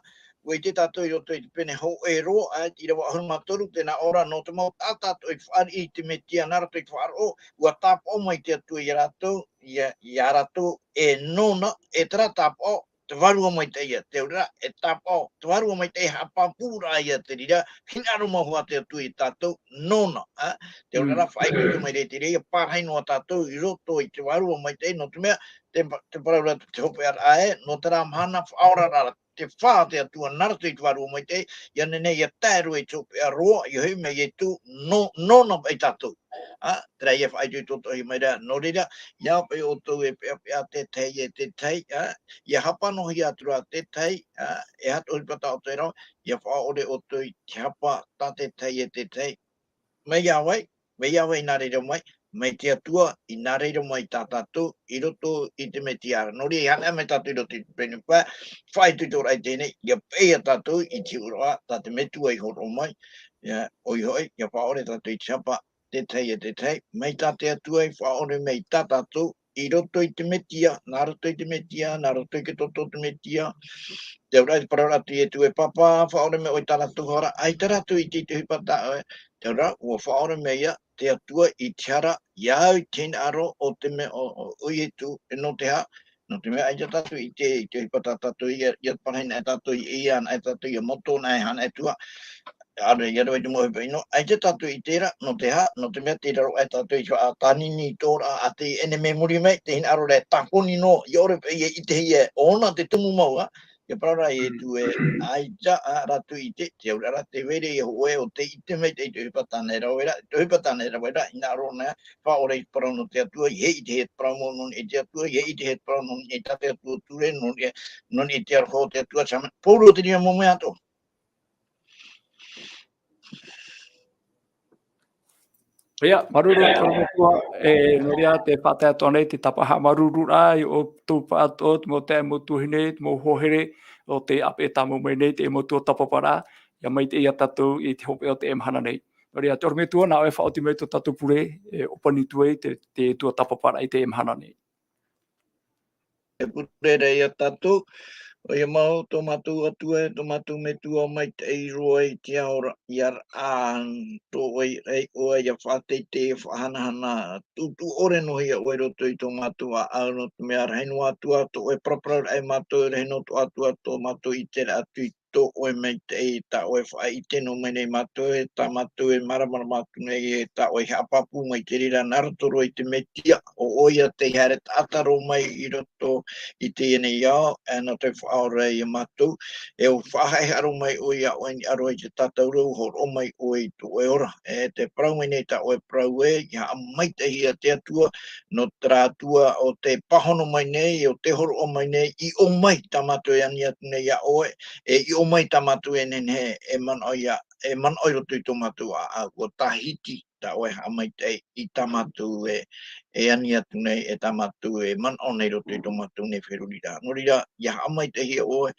ʻua ʻite tātou i roto i te pene hōʻē roa, ā, i te ʻīrava ʻahuru mā toru, tē nā ʻō ra, nō te mau taʻata atoʻa i fāriʻi i te Metia nā roto i te faʻaroʻo, ʻua tāpaʻo mai te Atua ia rātou, ia, ia rātou e nōna, e terā tāpaʻo, te Vārua Maitaʻi ia, te reira, e tāpaʻo, te Vārua Maitaʻi haʻapāpūraʻa ia te reira, hinaʻaro mau hoʻi te Atua ia tātou, nōna, ā, te reira, mm, faʻaitoito mai ra te reira, ʻia pārahi noa tātou i roto i te Vārua Maitaʻi, nō te mea, te, te parau ra te hopeʻaraʻa ē, nō terā mahana faʻaoraraʻa, te fā te Atua, nā roto i te Vārua Maitaʻi, ʻia nehenehe ʻia tae roa i te hopeʻa roa, ʻia hoʻi mai Ietu, nō, nōna paʻi tātou. Ā, terā ia faʻaitoito atoʻa mai ra, nō reira, ʻia paʻi ʻoutou e peʻapeʻa te tahi e te tahi, ā, ʻia hapa noa atu ra te tahi, ā, e aha te ʻohipa tā ʻoutou e rave, ʻia faʻaʻore ʻoutou i te hapa tā te tahi e te tahi. Mai iā vai, mai iā vai i nā reira mai, mai te Atua i nā reira mai tā tātou i roto i te Metia ra. Nō reira, i haere mai tātou i roto i te pene pae, faʻaitoitoraʻa i teie nei, ʻia peʻe ia tātou i te huru ra, tā te Metua i hōroʻa mai, ʻia, ʻoia hoʻi, ʻia faʻaʻore tātou i te hapa, te tahi e te tahi, mai tā te Atua i faʻaʻore mai tā tātou, i roto i te Metia, nā roto i te Metia, nā roto i te toto o te Metia. Te auraʻa i te parau ra atu Ietu e Pāpā, faʻaʻore mai ʻoe i tā rātou hara, ʻaita rātou i ʻite i te ʻohipa tā ʻoe. Te auraʻa, ʻua faʻaʻore mai ïa te Atua i te hara, iā au i te hinaʻaro o te mea o, o, o Ietu, e nō te aha, nō te mea ʻaita tātou i ʻite i te ʻohipa tā tātou ïa, ʻia parahina e tātou i ʻia, ʻaita tātou ʻia moto, nā e hana e tua. ʻAre, ʻia rave i te mau ʻohipa ʻino, ʻaita tātou i ʻite ra, nō te aha, nō te mea tei raro aʻe tātou i te faʻatānini i tō rā, ā, te ʻene mea muri mai, te hinaʻaro ra e tāponi noa, ʻia ʻore paʻi ʻia ʻitehia e ʻōna te tumu mau, ā, ʻia parau ra Ietu e, ʻaita, ā, rātou i ʻite, te auraʻa ra te vai ra iā ʻoe ʻo tē ʻite maitaʻi i te ʻohipa tāna e rave ra, te ʻohipa tāna e rave ra, hinaʻaro na, faʻaʻore i te parau nō te Atua, ʻia ʻitehia te parau mau nō niʻa i te Atua, ʻia ʻitehia te parau nō niʻa i tā te Atua ture, nō niʻa, nō niʻa i te aroha o te Atua, Samuela, Pauro te reira mau mea atoʻa. ʻIa, māuruuru, te ʻorometua, e, nō reira te faʻatae atoʻa nei, te tāpaʻo haʻamāuruururaʻa, i ʻoutou pāʻatoʻa, te mau taeaʻe, mau tuahine, te mau hoa here, ʻo tē ʻāpeʻe tāmau mai nei, te mau tuatāpaparaʻa, ʻia maitaʻi ia tātou i te hopeʻa o teie mahana nei. Nō reira, te ʻorometua, nā ʻoe e faʻaoti mai tō tātou pure, e ʻōpani atu ai te, te tuatāpaparaʻa i teie mahana nei. E pure ra ia tātou, ʻoia mau tō mātou Atua, tō mātou Metua maitaʻi roa i te ao ra, ʻia raʻa tō ʻoe i ʻō, ʻia faʻateitei, ʻia faʻahanahana, tūtū ʻore noa hia ʻoe i roto i tō mātou ʻāʻau, nō te mea rahi noa atu ā tō ʻoe paraparau ia mātou, rahi noa atoʻa ā tō mātou ʻiteraʻa atu i tō ʻoe maitaʻi, tā ʻoe e faʻaʻite noa mai nei ia mātou, e tā mātou e māramarama atu nei, e tā ʻoe haʻapāpū mai te reira, nā roto roa i te Metia, ʻo ʻoia tei haere taʻata roa mai i roto i teie nei ao, e nō te faʻaora ia mātou, e ʻua faʻahaʻehaʻa roa mai ʻoe iā ʻoe i niʻa roa i te tātauro, hōroʻa mai ʻoe i tō ʻoe ora. E tē parau mai nei tā ʻoe parau ē, ʻia haʻamaitaʻihia te Atua, nō terā Atua ʻo tē pāhono mai nei, ʻo tē hōroʻa mai nei, i ʻō mai tā mātou e ani atu nei iā ʻoe, e i ʻō mai tā mātou e nehenehe, e manaʻo ia, e manaʻo i roto i tō mātou ʻāʻau, ʻua tāhiti tā ʻoe haʻamaitaʻi i tā mātou e, e ani atu nei, e tā mātou e manaʻo nei i roto i tō mātou nei feruriraʻa. Nō reira, ʻia haʻamaitaʻihia ʻoe,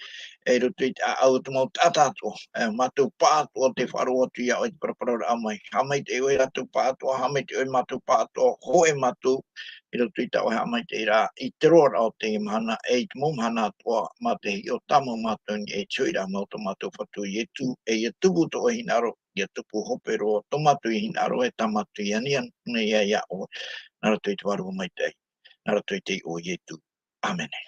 e i roto i te ʻāʻau o te mau taʻata atoʻa, e, mātou pāʻatoʻa tē faʻaroʻo atu iā ʻoe i te paraparauraʻa mai. Haʻamaitaʻi ʻoe ia rātou pāʻatoʻa, haʻamaitaʻi ʻoe ia mātou pāʻatoʻa, hōʻē mātou, i roto i tā ʻoe haʻamaitaʻiraʻa, i te roaraʻa o teie mahana, e i te mau mahana atoʻa, mā te hiʻo tāmau mātou i niʻa i te hoʻiraʻa mau o tō mātou Fatu Ietu, e ʻia tupu tō ʻoe hinaʻaro, ʻia tupu hope roa tō mātou hinaʻaro, e tā mātou e ani atu nei iā ʻoe, nā roto i te Vārua Maitaʻi, nā roto i te iʻoa o Ietu. ʻĀmene.